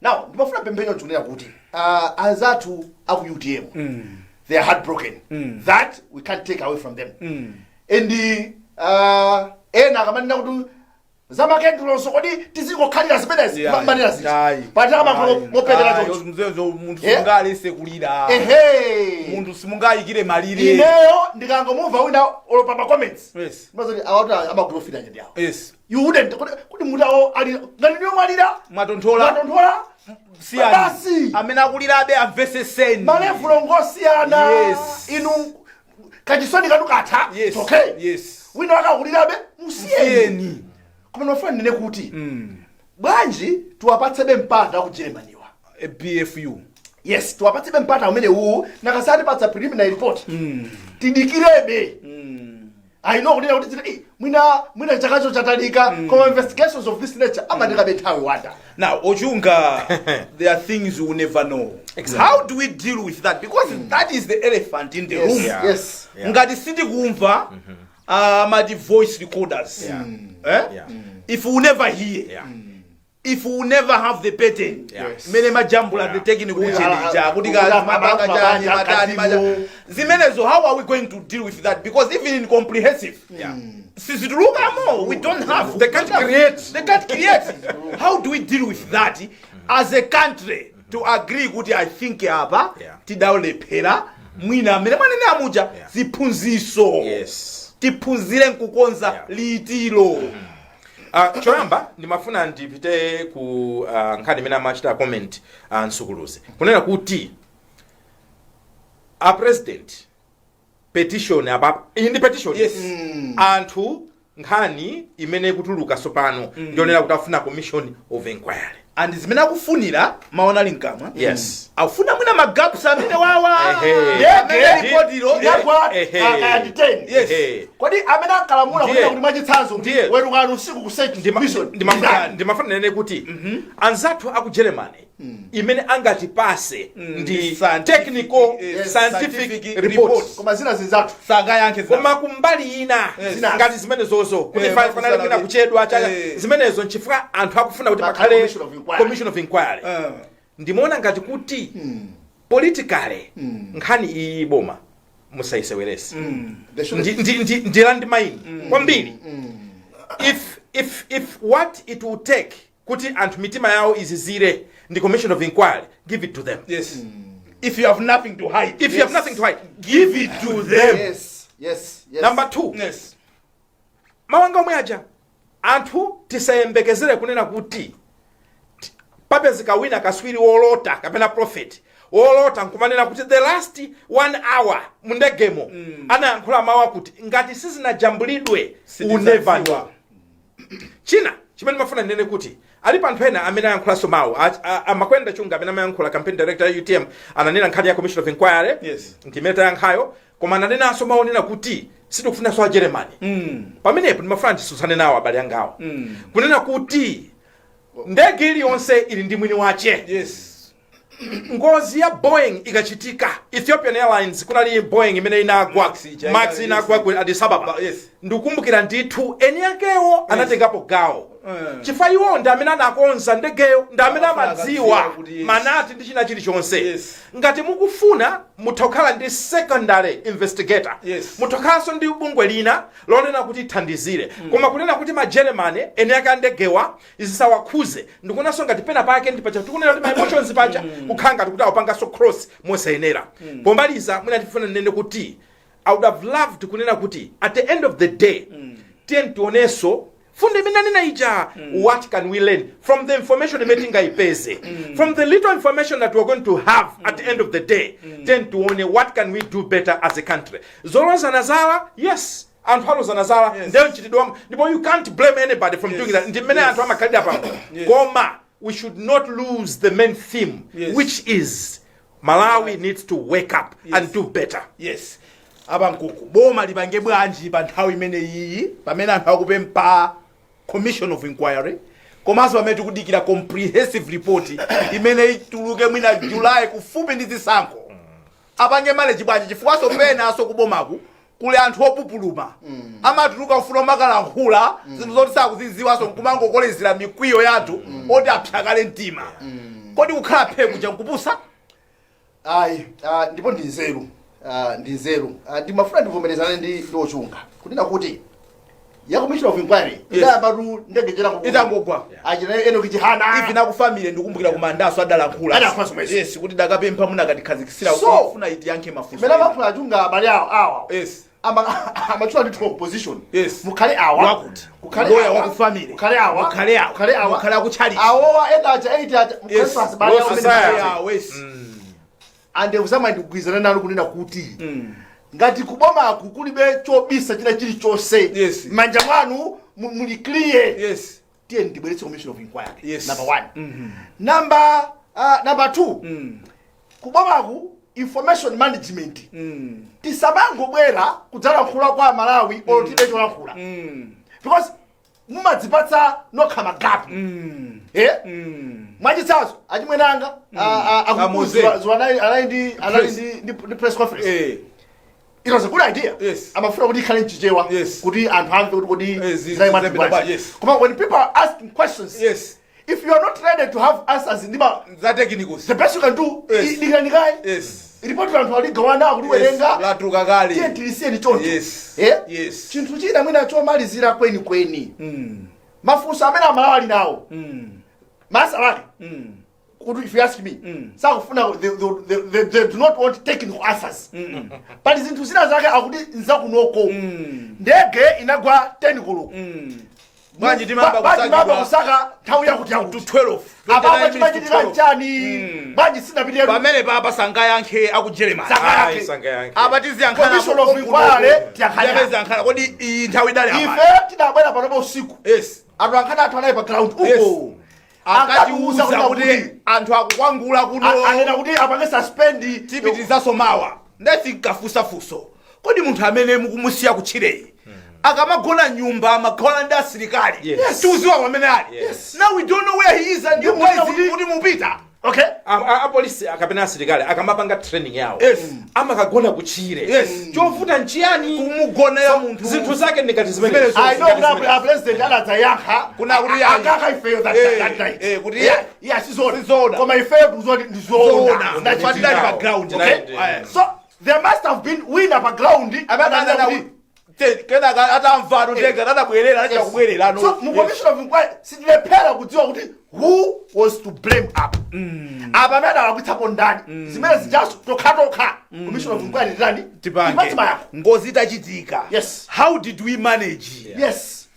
Now ndimafuna pemphenyo kunena kuti anzathu aku UTM, they are heartbroken. That we can't take away from them. And ena akamanena kuti zamakendulonso, kodi tizingokhalira zimenezi? Manena ziti pataka mopetera choncho. Mzezo munthu Eh? simungalese kulira. Munthu simungayikire malire. Ineyo ndikangomumva wina olopa pa comments, ndimazoti awatu amagulofira ndi awo. You wouldn't kuti munthu awo ali ngati ndiyo mwalira. Mwatonthola. Mwatonthola. Siyani. Basi. Amene akulirabe amveseseni. Ma level ngosiyana. Inu kachisoni kanu katha. Okay. Wina akakulirabe, musiyeni. Siyeni. Koma ndimafuna ndinene kuti bwanji tiwapatsebe mpata ku Germanywa? BFU. Yes, tiwapatsebe mpata umene uwu nakasatipatsa preliminary report. Tidikirebe. I know kunena kuti mwina chakacho chatalika, koma investigations of this nature amatekabe nthawi wanda. Now, Ochunga, there are things you will never know. How do we deal with that? Because that is the elephant in the room. Ngati sitikumva amati voice recorders. Eh? Yeah. If we never hear, if we never have the pattern, mene majambula, the technical uchenija kuti mabanga chani matani maja zimenezo, how are we going to deal with that? Because even in comprehensive sizitulukamo, we don't have They can't create. They can't create. How do we deal with that as a country to agree kuti I think apa tidaulephera, mwina amene mwanene amuja, ziphunziso, tiphunzire nkukonza litiro? Choyamba ndimafuna ndipite ku nkhani imene amachita comment Nsukuluzi, kunena kuti a president petition apa, iyi ndi petition. Anthu nkhani imene ikutuluka sopano ndionera kuti afuna commission of inquiry. And zimene akufunira maona ali mkamwa. Akufuna mwina ma gaps amene wawa amene ripotilo Inagwa kaya ndi 10. Kodi amene ankalamula kunena kuti mwachitsanzo kuti werukani usiku ku search mission? Ndimafuna nene kuti anzathu aku Germany imene angatipase ndi technical scientific scientific report. Report. Koma zina zinzathu Sangayankhe Koma kumbali ina ngati zimene zozo kuti fanali kwina kuchedwa cha zimenezo, nchifukwa anthu akufuna kuti pakhale pakhale commission of inquiry. Commission of inquiry. Ndimaona ngati kuti politically nkhani iyi boma musayisewerese. They should. Ndi landmine kwambiri. If what it will take kuti anthu mitima yawo izizire ndi commission of inquiry, give it to them. Yes, if you have nothing to hide. If you have nothing to hide, give it to them. Number two, mawanga omwe aja, anthu tisayembekezere kunena kuti papezeka wina kaswiri wolota kapena prophet wolota nkumanena kuti the last one hour mundegemo anayankhula mawu akuti ngati sizinajambulidwe, you never know. China chimene mafuna ndinene kuti alipo anthu ena amene ayankhulanso mawu amakwenda chunga amene amayankhula, campaign director ya UTM, ananena nkhani ya commission of inquiry ndimene tayankhayo, koma ananenanso mawu onena kuti sitikufunanso a Germany. Pamenepo ndimafuna nditsutsane nawo abale angawo, kunena kuti ndege iliyonse ili ndi mwini wache. Ngozi ya Boeing ikachitika, Ethiopian Airlines, kunali Boeing imene inagwa. Max ija. Max inagwa ku Addis Ababa. Ndikukumbukira ndithu eni akewo anatengapo gawo, chifukwa iwo ndi amene anakonza ndegeyo, ndi amene Amafuna amadziwa akadziwa kuti yes. ma nut ndi china chilichonse. Ngati mukufuna, mutha kukhala ndi secondary investigator, mutha kukhalanso ndi bungwe lina lonena kuti thandizire, koma kunena kuti ma Germany eni ake andegewa zisawakhuze, ndikunanso ngati pena pake ndi pacha tikunena kuti ma emotions pacha kukhala ngati kuti awupanganso cross mosayenera. Pomaliza, mwina tifuna ndinene kuti I would have loved kunena kuti at the end of the day tiye tionenso fundo imene anena ija, what can we learn from the information imene tingayipeze, from the little information that we're going to have at the end of the day. Tiye tione what can we do better as a country. Zolozana zala, yes, anthu alozana zala. Ndiyo mchitidwe ndipo you can't blame anybody from doing that, ndi mmene anthu amakhalira pano, koma we should not lose the main theme, which is Malawi needs to wake up and do better. Yes, apa nkuku boma lipange bwanji pa nthawi imene iyi pamene anthu akupempha commission of inquiry? Komanso pamene tikudikira comprehensive report imene ituluke mwina July kufupi ndi zisankho, apange manage bwanji? Chifukwaso penaso kubomaku kuli anthu opupuluma, amatuluka kufuna umakalankhula zinthu zoti sakuziziwaso, nkumangokolezera mikwiyo yathu oti apyakale mtima. Kodi kukhala phe kuja nkupusa? Ayi, ndipo ndi nzeru, ndi nzeru. Ndimafuna ndivomerezane ndi Ochunga kunena kuti ya commission of inquiry idayambatu ndege chera itangogwa. Achina Enoch Chihana. Even aku family, ndikumbukira kumandaso adalankhula. Adalankhula zomwezo. Yes, kuti dakapempha munakatikhazikisira So, kufuna itiyankhe mafunso imene ena. amayankhula Achunga, abale awo awa amatchula ndithu opposition. Mukhale awa, Wakuti kukhale lawyer awa, waku family, kukhale awa, mukhale awa, kukhale awa, mukhale akutchalichi, awowa ena aja 8 aja, mukhale asibale Law awo amene society. Awo, yes. Andevu zamwe, ndikugwirizana nanu kunena kuti ngati kubomaku kulibe chobisa china chilichonse, manja mwanu muli clear, tiye ndibweretse commission of inquiry. Number one. Number two, kubomaku information management, tisamangobwera kudzalankhula kwa Malawi olo tibe cholankhula, because mumadzipatsa nokha ma gap. Mwachitsanzo, achimwenanga Amoze. anali Press. ndi press conference. It was a good idea. Amafuna kuti ikhale mchichewa kuti anthu amve kuti kodi zinali zipita bwanji. bwanji, yes. Koma when people are asking questions, if you are not ready to have answers ndima za technicals, the best you can do, dikirani ripoti anthu aligawana, akuliwerenga. Latuluka kale. Tiye tilisiyeni choncho. Chinthu china mwina chomalizira kwenikweni, mafunso amene Amalawi ali nawo, masala ake kuti if you ask me, sakufuna, they do not want technical answers. Pali zinthu zina zake akuti nzakunoko. Ndege inagwa 10 koloko. Bwanji timamba Bwanji timamba kusakidwa kusaka nthawi yakuti yakuti? To 12, apapo 29 minutes to chimachitika 12. nchani? Bwanji sinapitire? Pamene papa sangayankhe aku Germany. Sangayankhe. Ayi, sangayankhe. Apa tiziyankhana. Commission of inquiry, tiyankhana. Tiyankhana kodi iyi nthawi idali apa? Ife tidabwera panopa usiku. Anthu ankhani athu anali pa ground uko. Akatiuza Akatiuza kuti kuti anthu akukwangula kuno. Anena kuti apange suspend. Tipitirizaso mawa. Ndeti nkafusafuso, kodi munthu amene mukumusiya kutchireyi akamagona nyumba amagona ndi asilikali? Tiuziwa pamene ali. Now we don't know where he is and you guys kuti mupita. Apolisi akapena asilikali akamapanga training yawo amakagona kutchire. Chovuta nchiyani? Kumugonera munthu. Zinthu zake ndikati zimene Zimenezo. I know kuti a president anadzayankha. Kuna kuti yayi. Akaka ifeyo that that night. Kuti Yeah, sizoona. Sizoona. Koma ifeyo tuzoti ndizoona. Zoona. Zinachitika. Tinali pa ground. Okay? Eh. So there must have been wina pa ground amene ananena kuti Kenaka atamva ndege atabwerera, anachita kubwerera no. So mu commission of inquiry sitilephera kudziwa kuti who was to blame apa, apa amene alakwitsapo ndani. Zimene zijaso tokhatokha commission of inquiry titani? Tipange. Ipatse mayankho. Ngozi itachitika, how did we manage?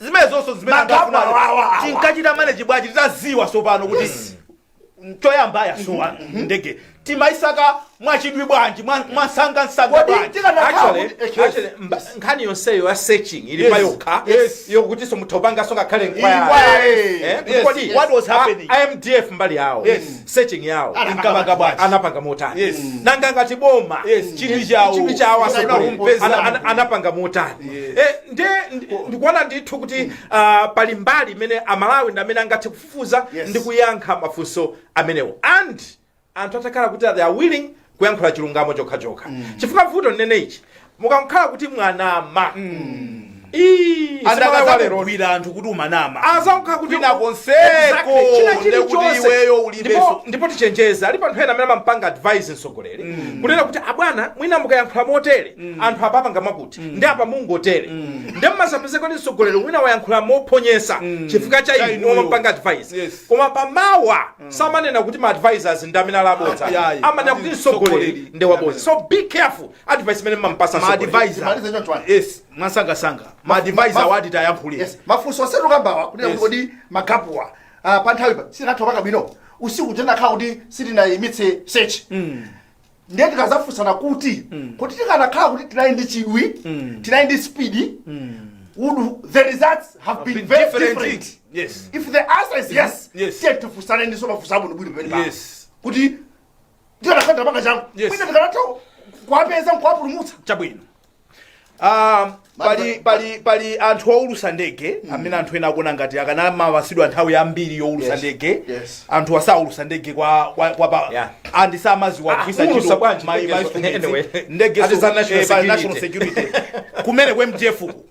Zimene zonso zimene Ma gap anthu afuna- awawa, awa. Tinkachita manage bwanji titaziwa sopano kuti choyamba yasowa ndege? Timayisaka mwachidwi bwanji, mwasangasanga Kodi bwanji? tikanakhala Actually, kuti actually, nkhani yonseyo ya searching ili payokha, yokutinso mutha upanganso ngakhale inquiry. inquiry. Kodi What was happening? IMDF mbali yawo, searching yawo Inkapanga bwanji? Anapanga motani? Nanga ngati boma, Chidwi chawo. chidwi chawo Chidwi asogolera kumpeza anapanga motani? Nde ndikuona ndithu kuti pali mbali imene Amalawi ndi amene angathe kufufuza ndi kuyankha mafunso amenewo, and anthu atakhala kuti they are willing kuyankhula chilungamo chokhachokha, chifukwa vuto ndinene ichi, mukamkhala kuti mwanama, ii, simalero. Andakazakugwira anthu kuti umanama. Azakukhala kuti Kwina konseko, Exactly. China ndekuti chilichonse. iweyo ulibenso. Ndipo tichenjeze, alipo anthu ena amene amampanga advice mtsogoleri kunena kuti abwana, mwina mukayankhula motere, anthu apapanga mwakuti, ndi apa mungotere, ndi mmazapezeka kuti mtsogoleri mwina wayankhula mophonyesa chifukwa cha Cha inu inuyo. omampanga advice. Koma pamawa samanena kuti ma advisors ndi amene alabodza, Yayi. amanena kuti mtsogoleri Mtsogoleri. ndi wabodza. So be careful advice imene mmampasa Ma mtsogoleri. advisor. Timalize choncho ani. Yes, mwasangasanga ma advisor wati tayankhulira. Yes, mafunso onse tukambawa kuti kodi ma gap wa pa nthawi pa sitinatha paka bwino usiku, tinakhala kuti sitinayimitse search, ndiye tikazafunsana kuti tikanakhala kuti tinali ndi chidwi, tinali ndi speed, would the results have been very different? If the answer is yes, tiye tifunsane ndiso mafunso abwino bwino pamene pa kuti tikanakhala tapanga changu, mwina tikanatha kuwapeza nkuwapulumutsa. Chabwino. Pali anthu oulusa ndege amene anthu ena akuona ngati akanamapasidwa nthawi yambiri youlusa ndege. Anthu asaulusa ndege kwa pa and samaziwa kugwisa Kuulusa ntchito bwanji ma ndegezo? instruments. Anyway. Ndege Ati za national pa security. national security kumene ku MDF ku,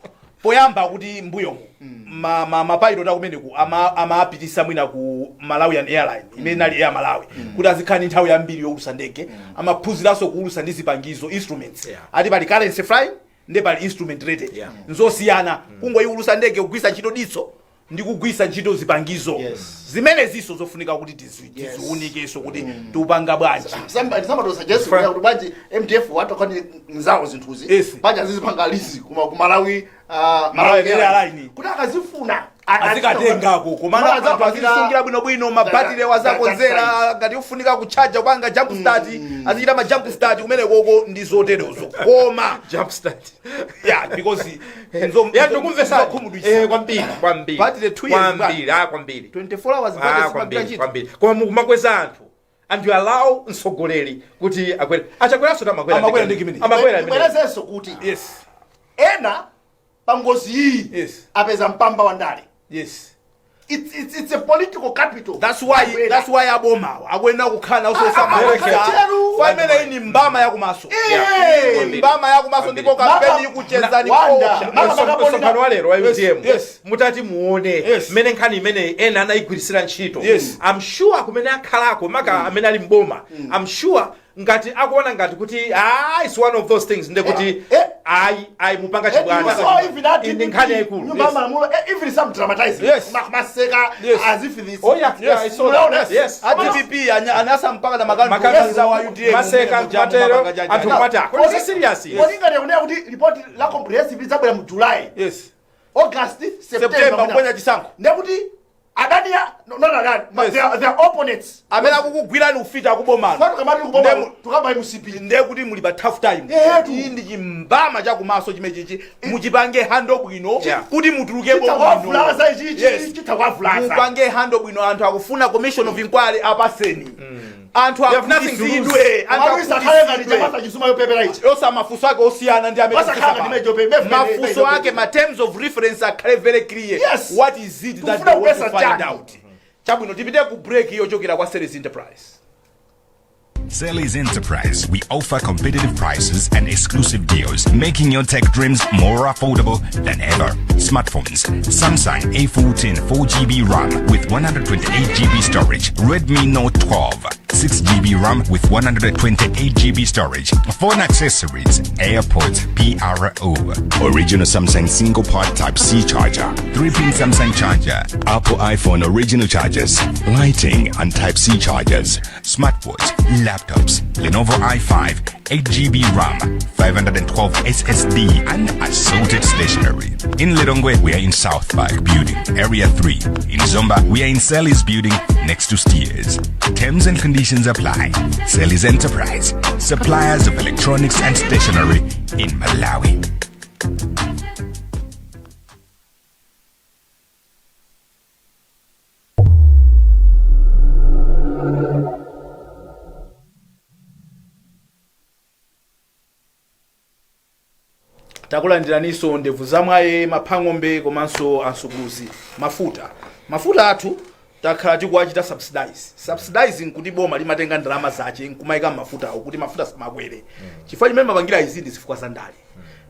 poyamba kuti mbuyomu mapilot akumeneku amapitisa mwina ku Malawian Airline imene inali Air Malawi kuti azikhala ndi nthawi yambiri youlusa ndege. Amaphunziranso kuulusa ndi zipangizo, instruments. Ati pali currency flying ndi pali instrument rated. Nzosiyana. Kungoyiulusa ndege kugwisa ntchito diso ndi kugwisa ntchito zipangizo. Zimene ziso zofunika kuti tiziunikenso kuti tiupanga bwanji. Somebody suggest kuti bwanji MDF watokhani nzawo zinthuzi, bwanji azizipanga lease kuma Malawi Malawi Airline. Kuti akazifuna Azikatengako, komana anthu azisungira bwinobwino mabatire wazakonzera ngati ufunika kuchaja, kupanga jump start, azichita ma jump start kumene koko ndi zoterozo, koma Jump start. Yeah, because Ya, ndikumvesa. nzokhumudwitsa. Kwambiri, kwambiri. Battery 2 years. Kwambiri, ah, kwambiri. 24 hours Ah, battery simagwira kwambiri, ntchito. kwambiri. Koma mukumakweza anthu and you allow mtsogoleri kuti akwere. Achakweranso amakwera. Amakwera ndege imeneyi. Amakwera imeneyi. Ndibwerezenso kuti ena pa ngozi iyi apeza mpamba wa ndale. It's a political capital. That's why abomawa akuyenera kukhala Very nawo. Fa imeneyi ni mbama yakumaso. Ni mbama yakumaso ndipo kampeni ikuchezani Wanda. koopsa. Maka Msonkhano wa lero wa UTM, mutati muone mmene nkhani imeneyi ena anayigwirisira ntchito, I'm sure kumene akhalako, maka amene ali mboma, I'm sure ngati akuona ngati kuti, ah, it's one of those things, nde kuti ayi, ayi, mupanga chibwana. So even that Ndi nkhani yayikulu. Nyumba malamulo, even some dramatizing. Maseka as if this Oh yeah, I saw that. Yes. A DPP anasa mpaka na makandu Makandu wa UTM. Maseka matero anthu kumati, "Ah, kodi serious?" Kodi ngati kunena kuti report la comprehensive lidzabwera mu July, August, September September, kuponya chisankho. Ndekuti adani ya no, not adani, but their opponents amene akukugwirani ufita akubomano. Fatu kamati kuboma tukamba MCP. Ndiye kuti muli pa tough time. Ehetu. Iyi ndi chimbama chakumaso chimene chichi muchipange handle bwino kuti mutulukepo Chitha ichi. Chitha kwavulaza. Mupange handle bwino. Anthu akufuna commission of inquiry, apaseni anthu. They have nothing to lose. Akutisidwe anthu. Komatu isakhale ngati Akutisidwe. chamasa chisuma yopepera ichi. Osa mafunso ake osiyana ndi amene Osakhala tikufunsa ngati pano. mejo Mafunso ake, ma terms of reference akhale very clear. What is it that Tikufuna they want to kupesa find chani? out? Chabwino, tipite ku break yochokera kwa Series Enterprise. Sally's Enterprise, we offer competitive prices and exclusive deals, making your tech dreams more affordable than ever. Smartphones: Samsung A14 4GB RAM with 128GB storage, Redmi Note 12 6GB RAM with 128GB storage, phone accessories, AirPods PRO, original Samsung single port Type C charger, 3-pin Samsung charger, Apple iPhone original chargers, lighting and Type C chargers, smartwatch, laptops, Lenovo i5, 8GB RAM, 512 SSD, and assorted stationery. In Lilongwe, we are in South Park Building, Area 3. In Zomba, we are in Sally's Building next to Steers. Terms and conditions apply. Sally's Enterprise, suppliers of electronics and stationery in Malawi. Takulandiraninso ndevu zamwaye, maphang'ombe komanso ansukuluzi. Mafuta athu takhala tikuwachita subsidize. Subsidizing kuti boma limatenga ndalama zache nkumayika mafuta awo kuti mafuta samakwere. Chifukwa chimene mapangira izi ndi zifukwa za ndale.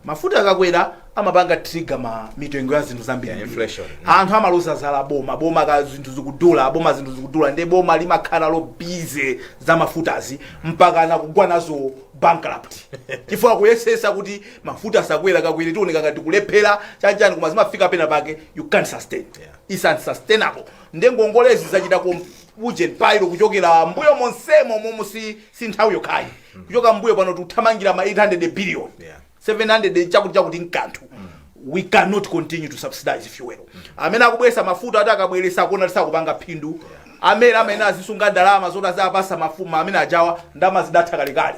Mafuta akakwera amapanga trigger ma mitengo ya zinthu zambiri. Yeah, inflation. Anthu amaluza zala boma, boma ka zinthu zikudula, boma zinthu zikudula, ndi boma limakhala lo busy za mafutazi mpaka nakugwa nazo bankrupt chifukwa kuyesesa kuti mafuta asakwera, kakwere tioneka ngati kulephera chanchani, koma zimafika pena pake you can't sustain. It's unsustainable. Nde ngongolezi zachita ku budget pile kuchokera mbuyo monsemo momo, si nthawi yokhayi. Kuchoka mbuyo pano tikuthamangira ma 800 billion, 700 chakuti chakuti mkanthu. We cannot continue to subsidize fuel. Amene akubwesa mafuta ati akabweresa akuona tisakupanga phindu. Amene azisunga ndalama zoti azapasa mafuma amene ajawa, ndalama zidatha kalekale.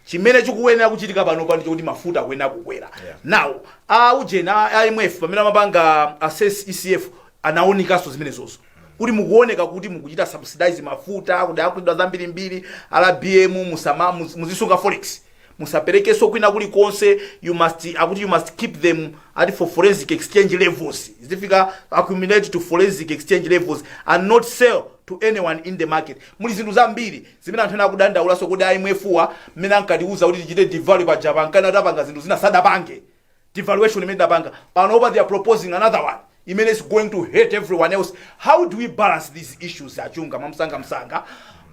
Chimene chikuyenera kuchitika pano pano chokuti mafuta akuyenera kukwera. Now a ujena a IMF pamene amapanga assess ECF anaonikanso zimenezozo kuti mukuoneka kuti mukuchita subsidize mafuta, kuti akudwa zambirimbiri. RBM musama muzisunga forex. Musaperekenso kwina kulikonse. You must, akuti you must keep them ati for forensic exchange levels, zifika accumulate to forensic exchange levels and not sell to anyone in the market. Muli zinthu zambiri zimene anthu ena akudandaulaso kuti IMF wa mmene ankatiuza kuti tichite devalue paja, pankana tapanga zinthu zina, sadapange devaluation imene idapanga. Panopa they are proposing another one imene is going to hurt everyone else. How do we balance these issues, Achunga? Mwamsangamsanga,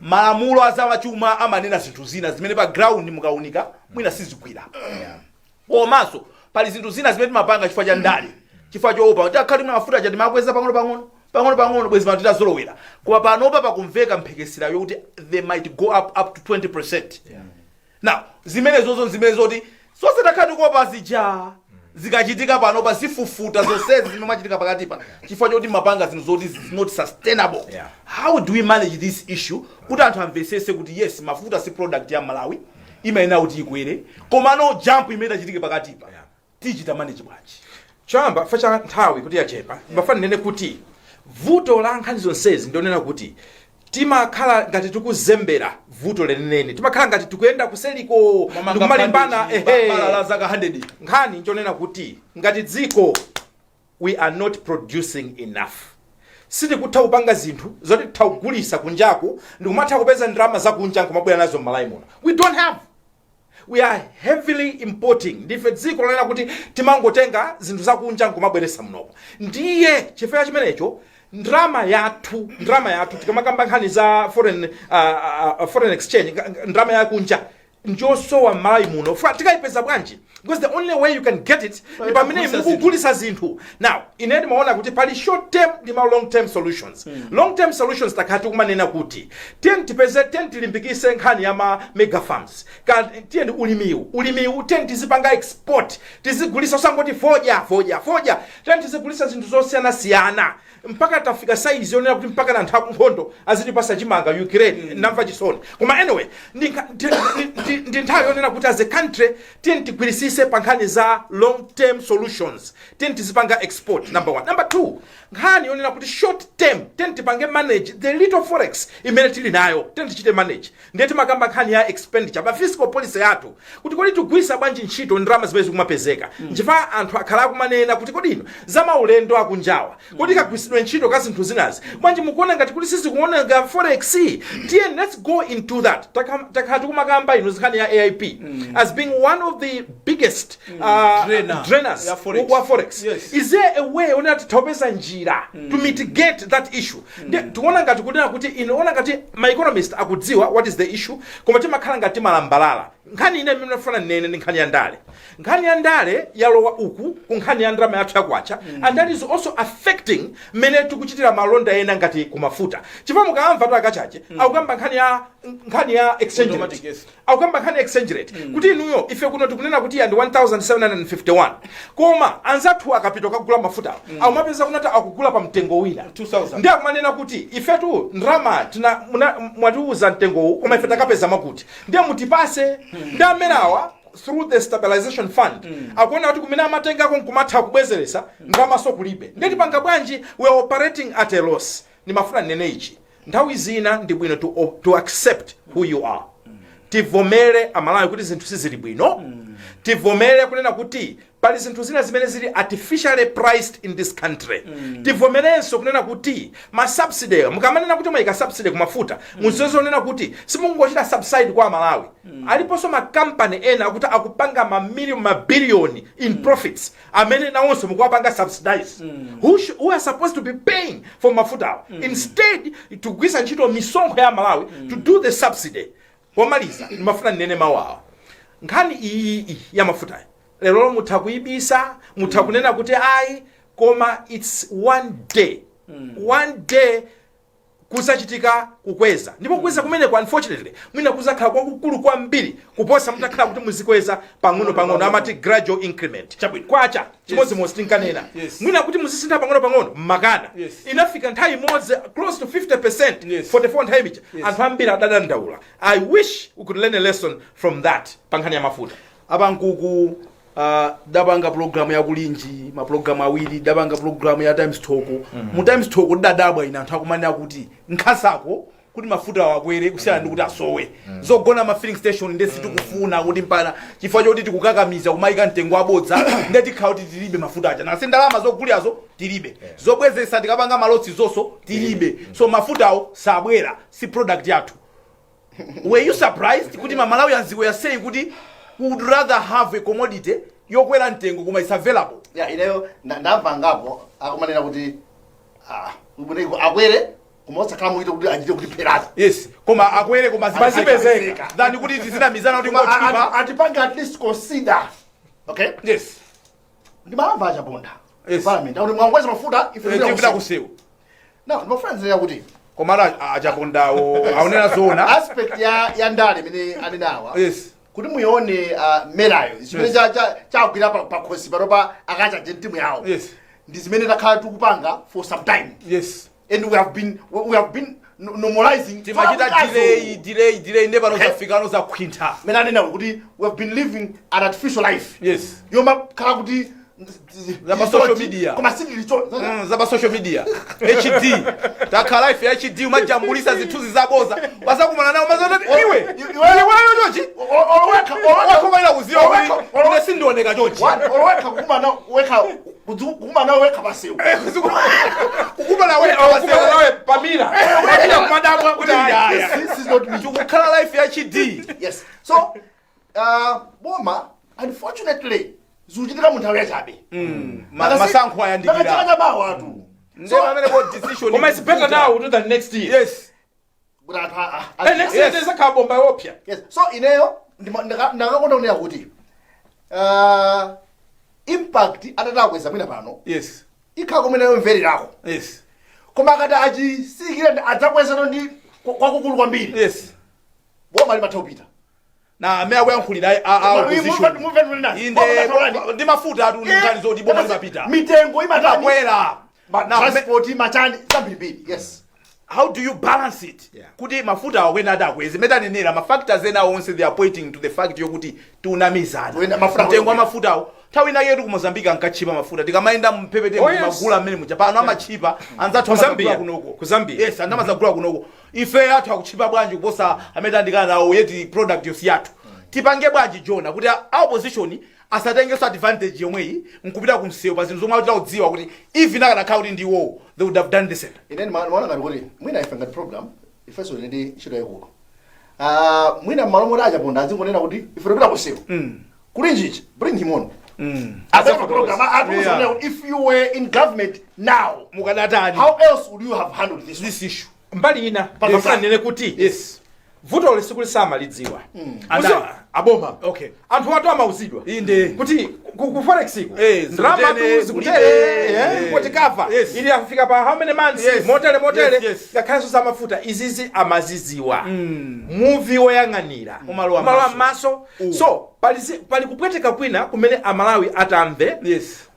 malamulo azamachuma amanena zinthu zina zimene pa ground mukaunika mwina sizigwira, komanso pali zinthu zina zimene timapanga chifukwa cha ndale, chifukwa choopa takhati mafuta aja timakweza pang'ono pang'ono pang'ono pang'ono, bwezi pano titazolowera. Koma panopa pakumveka mphekesera yokuti they might go up to 20%. Now zimene zozo, zimene zoti zonse takhati kuopa zija zikachitika panopa, zifufuta zonsezi zimene machitika pakatipa, chifukwa choti mapanga zinthu zoti is not sustainable. How do we manage this issue kuti anthu amvesese kuti yes, mafuta si product ya Malawi, imayenera kuti ikwere, komano jump imene itachitike pakatipa tichita manage bwanji? Choyamba, fa cha nthawi kuti yachepa, ndimafuna ndinene kuti vuto la nkhani zonsezi ndionena kuti timakhala ngati tikuzembera vuto lenenene, timakhala ngati tikuyenda kuseliko ndikumalimbana. Ehe, bala la zaka 100. Nkhani nchonena kuti ngati dziko we are not producing enough. Sitikutha kupanga zinthu zoti titha kugulisa kunjaku ndikumatha kupeza ndalama zakunja nkumabwera nazo m'Malawi muno. We don't have, we are heavily importing. Ndife dziko lonena kuti timangotenga zinthu zakunja nkumabweresa munoko. Ndiye chifukwa chimenecho ndalama yathu, tikamakamba nkhani za foreign exchange, ndalama yakunja njosowa m'Malawi muno. Tikayipeza bwanji? Because the only way you can get it ndi pamene kugulisa. Mukugulisa zinthu. Now ine ndimaona kuti pali short term ndi ma long term solutions. Long term solutions, takhala tikumanena kuti tiyeni tipeze, tiyeni tilimbikise nkhani ya ma mega farms, tiyeni ulimiwu, tiyeni tizipanga export, tizigulisa, usangoti fodya, fodya, fodya. Tiyeni tizigulisa zinthu zosiyanasiyana, mpaka tafika saizi yonena kuti mpaka na anthu akunkhondo azitipasa chimanga, Ukraine. Ndamva chisoni, koma anyway ndi nthawi yonena kuti as a country tiyeni tigwirisise pa nkhani za long term solutions. Tiyeni tizipanga export, number one. Number two, nkhani yonena kuti short term, tiyeni tipange manage the little forex imene tili nayo, tiyeni tichite manage. Ndiye timakamba nkhani ya expenditure pa fiscal policy yathu, kuti kodi tigwisa bwanji ntchito ndalama zimene zikumapezeka? Nchifukwa anthu akhala akumanena kuti kodi ino za maulendo akunjawa, kodi kagwisidwe ntchito ka zinthu zinazi bwanji mukuona ngati kuti sizikuoneka forex? Tiye, let's go into that. Takhala tikumakamba ino nkhani ya AIP as being one of the biggest drainer drainers ya forex. Wa forex. Is there a way onena tithaupeza njira to mitigate that issue? Tikuona ngati kunena kuti inoona ngati ma economist akudziwa what is the issue, koma timakhala ngati timalambalala. Nkhani ine imene ndifuna nene ndi nkhani ya ndale. Nkhani ya ndale yalowa uku ku nkhani ya ndalama yathu yakwacha, and that is also affecting mmene tikuchitira malonda ena ngati kumafuta, chifukwa mukamva tu akachache akukamba nkhani ya exchange Automatic, rate. Akukamba nkhani ya exchange rate kuti inuyo, ife kuno tikunena kuti ndi 1751, koma anzathu akapita kukagula mafuta akumapeza kunati akugula pa mtengo wina. 2000. Ndi akumanena kuti ifetu ndalama tina mwatiuza mtengowu, koma ife takapeza makuti, ndiye mutipase. Ndi amenawa through the stabilization fund akuona kuti kumene amatengako nkumatha kubwezeresa ndalamaso kulibe. Ndiye tipanga bwanji? We are operating at a loss. Ndimafuna ndinene ichi: nthawi zina ndi bwino to accept who you are. Tivomere Amalawi kuti zinthu sizili bwino. Tivomere kunena kuti pali zinthu zina zimene zili artificially priced in this country. Tivomerenso kunena kuti ma subsidy, mukamanena kuti mwayika subsidy kumafuta, muziwe zonena kuti simungochita subside kwa Amalawi. Aliponso makampani ena akuti akupanga mamiliyoni, mabiliyoni in profits, amene nawonso mukuwapanga subsidize, who are supposed to be paying for mafutawa. Instead tikugwiritsa ntchito misonkho ya Malawi to do the subsidy. Pomaliza ndimafuna ndinene mawu awa: nkhani iyi ya mafutayi lero mutha kuyibisa, mutha kunena kuti ayi, koma it's one day, one day kuzachitika kukweza, ndipo kukweza kumeneko unfortunately mwina kuzakhala kwakukulu kwambiri kuposa mutakhala kuti muzikweza pang'ono pang'ono, amati gradual increment. Chabwino. Kwacha chimodzimodzi tinkanena mwina kuti muzisintha pang'ono pang'ono, mmakana. Inafika nthawi imodzi close to 50%, 44 nthawi ija. Anthu ambiri adadandaula. I wish we could learn a lesson from that pa nkhani ya mafuta. Apankuku, dapanga program ya Kulinji, mapulogalamu awiri, dapanga program ya Times Talk. Mu Times Talk ndidadabwa ine anthu akumanena kuti nkhasako Kuti mafuta akwere kusiyana ndi kuti asowe. Zogona ma filling station nde sitikufuna kuti mpana chifukwa choti tikukakamiza kumayika mtengo wabodza, nde tikhala kuti tilibe mafuta aja. Nasi ndalama zogulirazo tilibe, zobwezesa tikapanga ma loss zonso tilibe, so mafutawo sabwera, si product yathu. Were you surprised kuti ma Malawians were saying kuti we would rather have a commodity yokwera mtengo koma is available? Ya, ineyo ndamva ngapo akumanena kuti akwere koma osakhala muite kuti achite kuti pheratu. Yes, koma akwere koma Zipezeka. Than kuti tizinamizana kuti Koma ngochipa. atipange at least consider, okay? Yes. Ndimamva achaponda Yes. parliament akuti mwangokweza mafuta, ife tipita tipita kusewu. Now ndimafuna nzinena kuti Koma achapondawo aonera zoona. Aspect ya ndale imene anenawa, kuti muione merayo zimene chagwira pakhosi panopa akachaje mtimu yawo, ndi zimene takhala tikupanga for some time and we have been normalizing. Timachita delay, delay, delay, nde pano zafikano zakhwintha. Mene anena kuti we have been living an artificial life yomakhala kuti Za pa social media. Koma sitilicho. Za pa social media HD, takhala life ya HD, umajambulisa zithunzi zaboza, wasakumana nawo mazoti iwe iweyo chochi wakomaila kuziwa kuti ine sindioneka chochi. Olowekha kukumana wekha, kukumana wekha pasewu. Kukumana wekha Kumana pasewu. nawe pamira pamira kumadabwa kuti Aya. This is not me. Tikukhala life ya HD. Yes, so boma unfortunately zikuchitika mu nthawi yachabe. Masankho ayandikira. Nakachamawa atu. Nde pamene po decision Koma it's better now than next year. Kuti anthu Next year tizakhala bomba yopya. Yes, so ineyo ndakakonda kunena kuti impact atatakweza mwina pano ikhala kumene yomvererako, koma akati achisikire adzakwezano ndi kwakukulu kwambiri, boma limatha kupita. Na amene akuyankhulira a opposition inde ndi mafuta atu ndi nkhani zoti boma limapita. Mitengo imatani? Imakwera. Ma transport, machani, zambirimbiri, yes. How do you balance it? Kuti mafuta akwena ati akweze, mene tanenera, ma factors ena onse, they are pointing to the fact yokuti tiunamizana. Kuyenda mafuta Mtengo wa akwera. mafutawo, nthawi ina yetu ku Mozambique ankachipa mafuta, tikamayenda mphepete magula amene muja. Pano amachipa anzathu Ku Zambia. amazagula kunoko. Ku Zambia. Yes, anthu amazagula kunoko. Ife athu akuchipa bwanji kuposa amene tandikana nawo, yet product yosi yathu? Tipange bwanji, Jona, kuti a opposition asatengenso advantage yomweyi nkupita kumsewu pa zinthu zomwe akuchita kudziwa kuti even akanakhala kuti ndiwowo, they would have done the same? Ine ndimaona ngati kuti mwina ife ngati program ifenso tili ndi ntchito yaikulu. Mwina mmalo moti achaponda azingonena kuti ife tipita kusewu, kuli njichi, bring him on. Azapa program atuuza kuti if you were in government now, mukadatani? How else would you have handled this? This issue. Mbali ina ndifuna ndinene kuti vuto lisiku lisamalidziwa. Andani? Aboma. Anthu atu amauzidwa kuti ku forex iko ndalama zikutere, tu zikutere, kulibe. Import cover ili afika pa how many months, motere motere. Ngakhalenso za mafuta izizi amaziziwa, muvi woyang'anira Umalowa umalowa m'maso. m'maso. So pali kupweteka kwina kumene Amalawi atamve,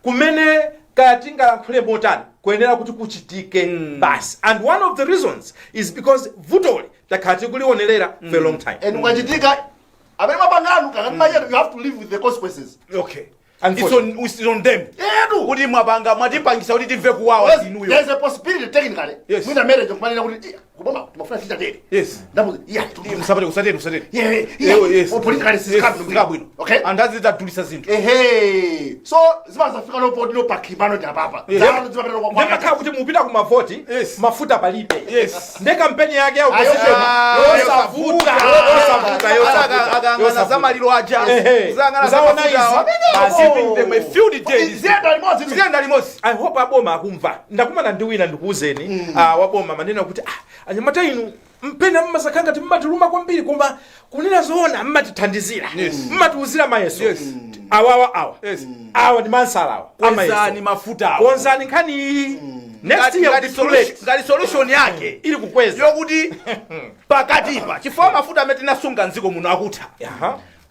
kumene kaya tingalankhule motani, kuyenera kuti kuchitike basi. And one of the reasons is because vutoli takhala tikulionerera for a long time. And ukachitika amene mapanganu kakati mayetu, you have to live with the consequences. It's on them. Edu. Kuti mwapanga, mwatipangisa kuti timve kuwawa zinuyo. There's a possibility technically mwina marriage kumanena kuti, "Iya, kuboma timafuna tichatere." Ndapo iya. Musapate, kusatere, kusatere. Yeah. Oh, politically sikabwino. Okay. Anthu azitadulisa zinthu. Ehe, so zimazafika nopoti nopakhimano ndi apapa. Zalo zimapita kwa Ndimakhala kuti mupita ku mavoti, mafuta palibe. Nde kampeni yake ya opposition Ah, yosavuta, yosavuta, yosavuta, akangana yosavuta. za maliro aja, kuzangana za Kuzaona mafuta izi. awa. Basi. Giving them a field day. Ziyenda limodzi. Ziyenda limodzi. I hope aboma akumva. Ndakumana ndi wina, ndikuuzeni, waboma manena kuti, ah, anyamata inu mpena mmasakhala ngati mmatiluma kwambiri, koma kunena zoona mmatithandizira, mmatiuzira mayeso awawa awa. Awa ndi mansala awa. Konzani Amayeso. mafuta awa. Konzani nkhani iyi. Next year Ngati will be too late. ngati solution yake ili kukweza yokuti pakatipa, chifukwa mafuta amene tinasunga mdziko muno akutha,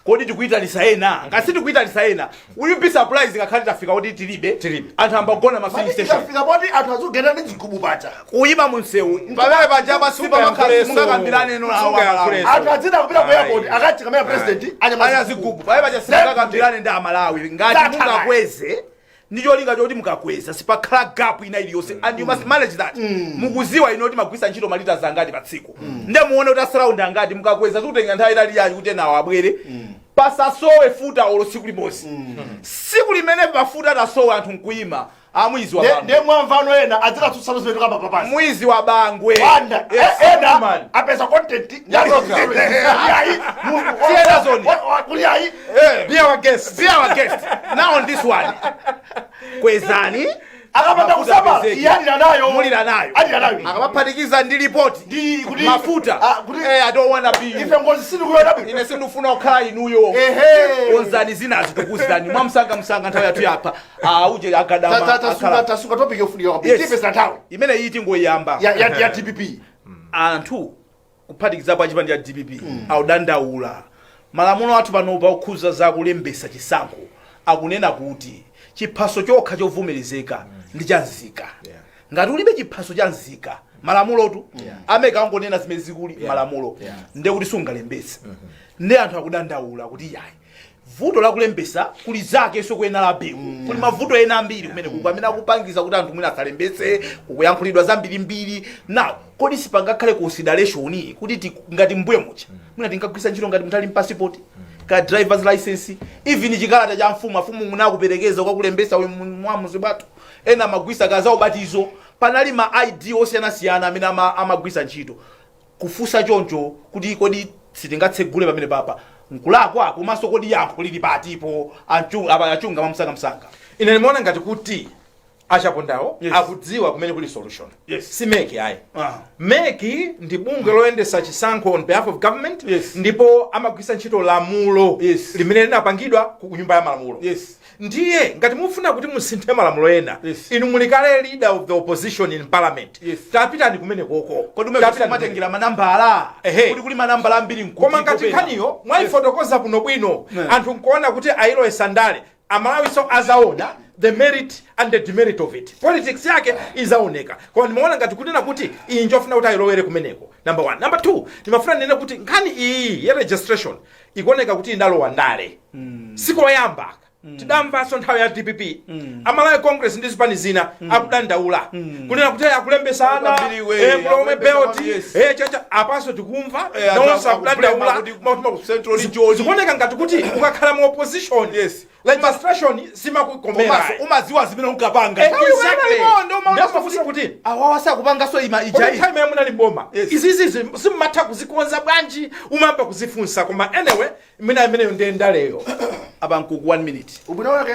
kodi tikuyitanisa ena? Ngati sitikuyitanisa ena, will you be surprised ngakhale tafika kuti tilibe? Tilibe. Anthu ambagona ma filling station. Ikafika poti anthu azigenda ndi zigubu paja. Kuyima munsewu pamene paja pasipa Sungayankhuleso. mungakambirane no. Sungayankhuleso. Anthu azida kupita ku Ayi. airport, akachika president anya zigubu pamene paja, simungakambirane ndi Amalawi ngati Zatha. mungakweze. Ndi cholinga choti mukakweza sipakhala gap ina iliyonse, and you must manage that. Mukuziwa ino kuti magwisa ntchito malita zangati pa tsiku, nde muone kuti asala ndi angati. Mukakweza zikutenga nthawi itali yanji kuti enawo abwere. Pasasowe futa olo tsiku limodzi. Tsiku limene mafuta atasowa, anthu nkuyima amwizi wa bangwe. Ndiye mwamvano ena adzikatsutsana zimene tikamba papasi. Mwizi wa bangwe. Wanda. Yes. Ena Man. apeza content yayi. Tiyena zoni. Kuli ayi. Be our guest. Be our guest now on this one. Kwezani Akapanda mafuta kusamala, apezeke. iye alira nayo. Mulira nayo. Alira nayo. Akamaphatikiza ndi ripoti Ndi kuti mafuta. Ah, kuti I don't wanna be you. Ife ngozi sitikuona bwino. Ine sindifuna kukhala inuyo. Ehe. Konzani zinazi, tikuzani mwamsangamsanga, nthawi yathu yapha. Auje akadama akhala. Tasuka topic yofunika kwambiri. Yes. Tipeza nthawi Imene iyi tingoyamba. ya DPP. Anthu kuphatikizapo achipani cha DPP akudandaula. Malamulo athu panopa okhuza za kulembesa chisankho akunena kuti chiphaso chokha chovomerezeka ndi cha nzika. Ngati ulibe chiphaso cha nzika, malamulotu ameka angonena zimene zikuli malamulo, ndiye kuti sungalembese. Ndi anthu akudandaula kuti yayi, vuto la kulembesa kuli zake so kuyena la bewu, kuli mavuto ena ambiri kumene kuku amene akupangiza kuti anthu mwina asalembetse, kukuyankhulidwa zambirimbiri. Now, kodi sipangakhale consideration kuti ngati mbuye mucha mwina tinkagwisa ntchito ngati munthu ali mpasipoti ka driver's license, even chikalata cha mfumu, afumu munakuperekeza kwakulembesa uyu mwamuzi mwathu, ena amagwisa kaza ubatizo, panali ma ID osiyanasiyana amene amagwisa ntchito. Kufunsa choncho kuti kodi sitingatsegule pamene papa nkulakwa? Komanso kodi yankho lili patipo? Apa achunga mwamsangamsanga. Ine ndimaona ngati kuti achapondawo akudziwa kumene kuli solution. Si MEC ayi. MEC ndi bungwe loyendesa chisankho on behalf of government, ndipo amagwisa ntchito lamulo limene linapangidwa ku Nyumba ya Malamulo. Ndiye ngati mufuna kuti musinthe malamulo ena, inu muli kale leader of the opposition in parliament, tapitani kumene koko. Kodi Tapitani. umatengera manambala kuti kuli manambala ambiri nkuti Koma ngati kopena. nkhaniyo mwayifotokoza bwinobwino, anthu nkuona kuti ayilowesa ndale, Amalawiso azaona the merit and the demerit of it, politics yake izaoneka. Koma ndimaona ngati kunena kuti iyi njofuna kuti ayilowere kumeneko, number one. Number two, ndimafuna ndinene kuti nkhani iyi ya registration ikuoneka kuti inalowa ndale. Sikoyamba, tidamvanso nthawi ya DPP, Amalawi Congress ndi zipani zina akudandaula kunena kuti akulembesa ana Kwambiri we, kulomwe akulembesa belt chacha. Apanso tikumva nawonso akudandaula. Akublema kuti Central Region. Zikuoneka ngati kuti ukakhala mu opposition, registration simakukomera. Komanso umadziwa zimene unkapanga. Exactly. Ndakufunsa kuti awawa sakupanganso ima kodi ija. Nthawi imene munali mboma, izizi simmatha kuzikonza bwanji? Umayamba kuzifunsa. Koma anyway, imene imeneyo ndiye ndaleyo. Apa nkuku, 1 minute. Ubwino wake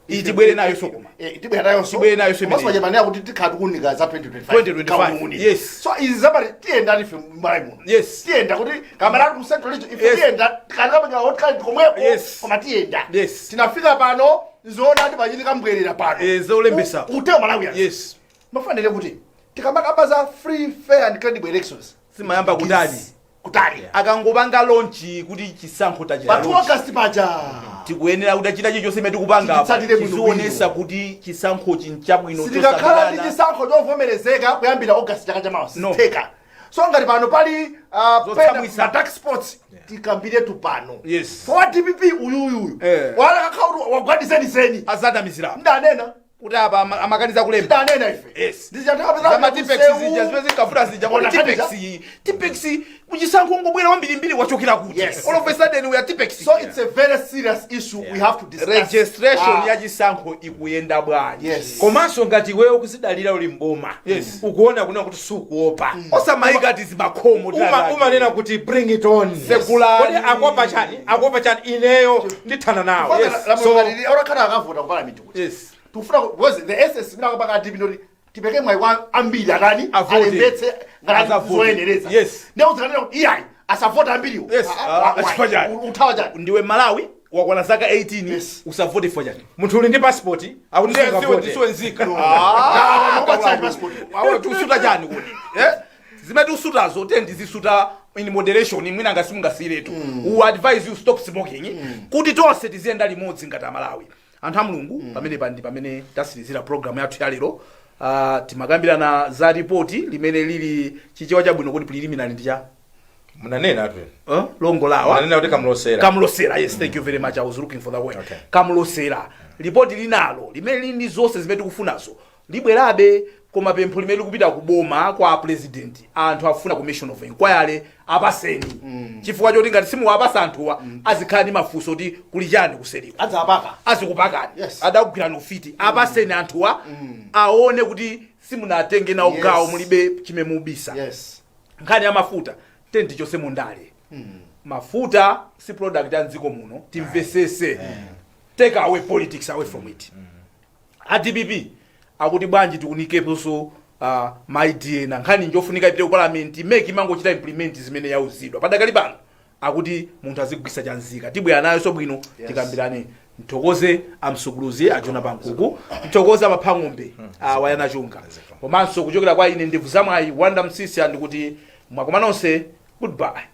Iyi tibwere nayo so koma. Tibwere nayonso. Tibwere nayo so Komanso imeneyi. paja kuti tikhala tikuunika za 2025. 2025, Kauniuni. yes. So izi zapati tiyenda ife m'Malawi muno. Tiyenda kuti kamaratu ku Central Region ife tiyenda tikanapanga hot current komweko. Koma tiyenda. Tinafika pano, nzoona ati pachitika mbwerera pano. Zolembesa. Uteo Malawi. Mafanire kuti tikamakamba za free, fair and credible elections, Simayamba kutali. Kutali. Akangopanga launch kuti chisankho tachita Pa 2 launch, August paja tikuyenera kuti achita chilichonse imene tikupanga apa, Tichitsatire bwino. chizionesa kuti chisankhochi nchabwino. Sitikakhala ndi chosabirana. chisankho chovomerezeka kuyambira August chaka chamawa. No. Sitheka. So ngati pano pali Zotsamwisa. pena dark spots, tikambiretu pano. For DPP uyuyuyu walakakhala kuti wagwadizeniseni Azadamizira ndanena kuti apa amakaniza kulemba. Ndanena ife. Zama Tipex zija zimene zinkavuta zija, kuti Ona Tipex, Tipex kuchisankho ngobwera wambirimbiri wachokera kuti? All of a sudden we are Tipex. So it's a very serious issue we have to discuss. Registration ya chisankho ikuyenda bwanji? Komanso ngati iweyo kuzidalira uli mboma, ukuona kuna kuti sukuopa, Osamayika ati zimakhomo. Umanena kuti bring it on. Sekulani. Kodi akuopa chani? Akuopa chani? Ineyo ndithana nawo. So orakhala akavota ku parliament kuti tikufuna because the essence imene akapanga DP ndoti tipeke mwayi kwa ambiri atani? Avote. Alembetse ngati Azavote. zoyenereza. Ndiye uzikanena kuti iyayi, asavote ambiriwo. Chifukwa chani? Uthawa chani? Ndiwe Malawi, wakwana zaka 18, usavote chifukwa chani? Munthu uli ndi passport, akuti sungavote. Ndisiwe nzika. Akupatsani passport. Awe tikusuta chani kodi? Zimene tikusutazo te ndizisuta in moderation, mwina ngasi mungasiyiretu. We advise you stop smoking kuti tonse tiziyenda limodzi ngati Amalawi, anthu a Mulungu. Pamene pa ndi pamene tasirizira program yathu ya lero. Timakambirana za ripoti limene lili Chichewa chabwino kuti preliminary ndi cha Munanena tu. Longo lawa. Munanena kuti kamlosera. Kamlosera, yes, thank you very much. I was looking for the word. Kamlosera. Ripoti linalo limene lili ndi zonse zimene tikufunazo libwerabe, koma pempho limene likupita ku boma, kwa president, anthu afuna commission of inquiry. Apaseni, chifukwa choti ngati simuwapasa anthuwa, azikhala ndi mafunso kuti kuli chani kuseriko. Adzapaka. Azikupakani. Adakugwirani ufiti. Apaseni anthuwa aone kuti simunatenge nawo gawo, mulibe chimene mubisa. Nkhani ya mafuta, tendi chonse mundale, mafuta si product ya mdziko muno, timvesese. Take away politics away from it. A DPP akuti bwanji tikunikeponso ma idea na nkhani njofunika ipite ku parliament. MEC imangochita implement zimene yauzidwa. Padakali pano akuti munthu azigwisa chanzika. Tibwera nayo so bwino. Tikambirane. Mthokoze amsukuluzi ajona pankuku, mthokoze amaphang'ombe awayana chunga, komanso kuchokera kwa ine ndevu zamwayi Wanda Msisi, andikuti mwakoma nonse, goodbye.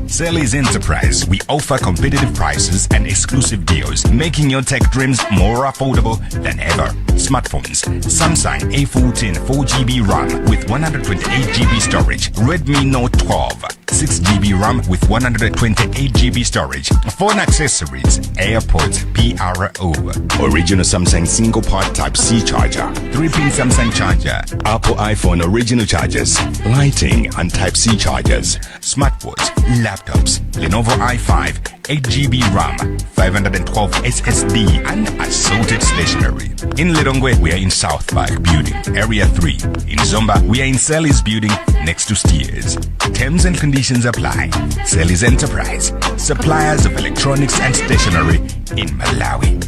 Sally's Enterprise, we offer competitive prices and exclusive deals, making your tech dreams more affordable than ever. Smartphones, Samsung A14 4GB RAM with 128GB storage, Redmi Note 12, 6GB RAM with 128GB storage, phone accessories, AirPods PRO, original Samsung single port Type C charger, 3-pin Samsung charger, Apple iPhone original chargers, lighting and Type C chargers, smartwatch, laptops, Lenovo i5, 8GB RAM, 512 SSD, and assorted stationery. In Lilongwe, we are in South Park Building, Area 3. In Zomba, we are in Sally's Building next to Steers. Terms and conditions apply. Sally's Enterprise, suppliers of electronics and stationery in Malawi.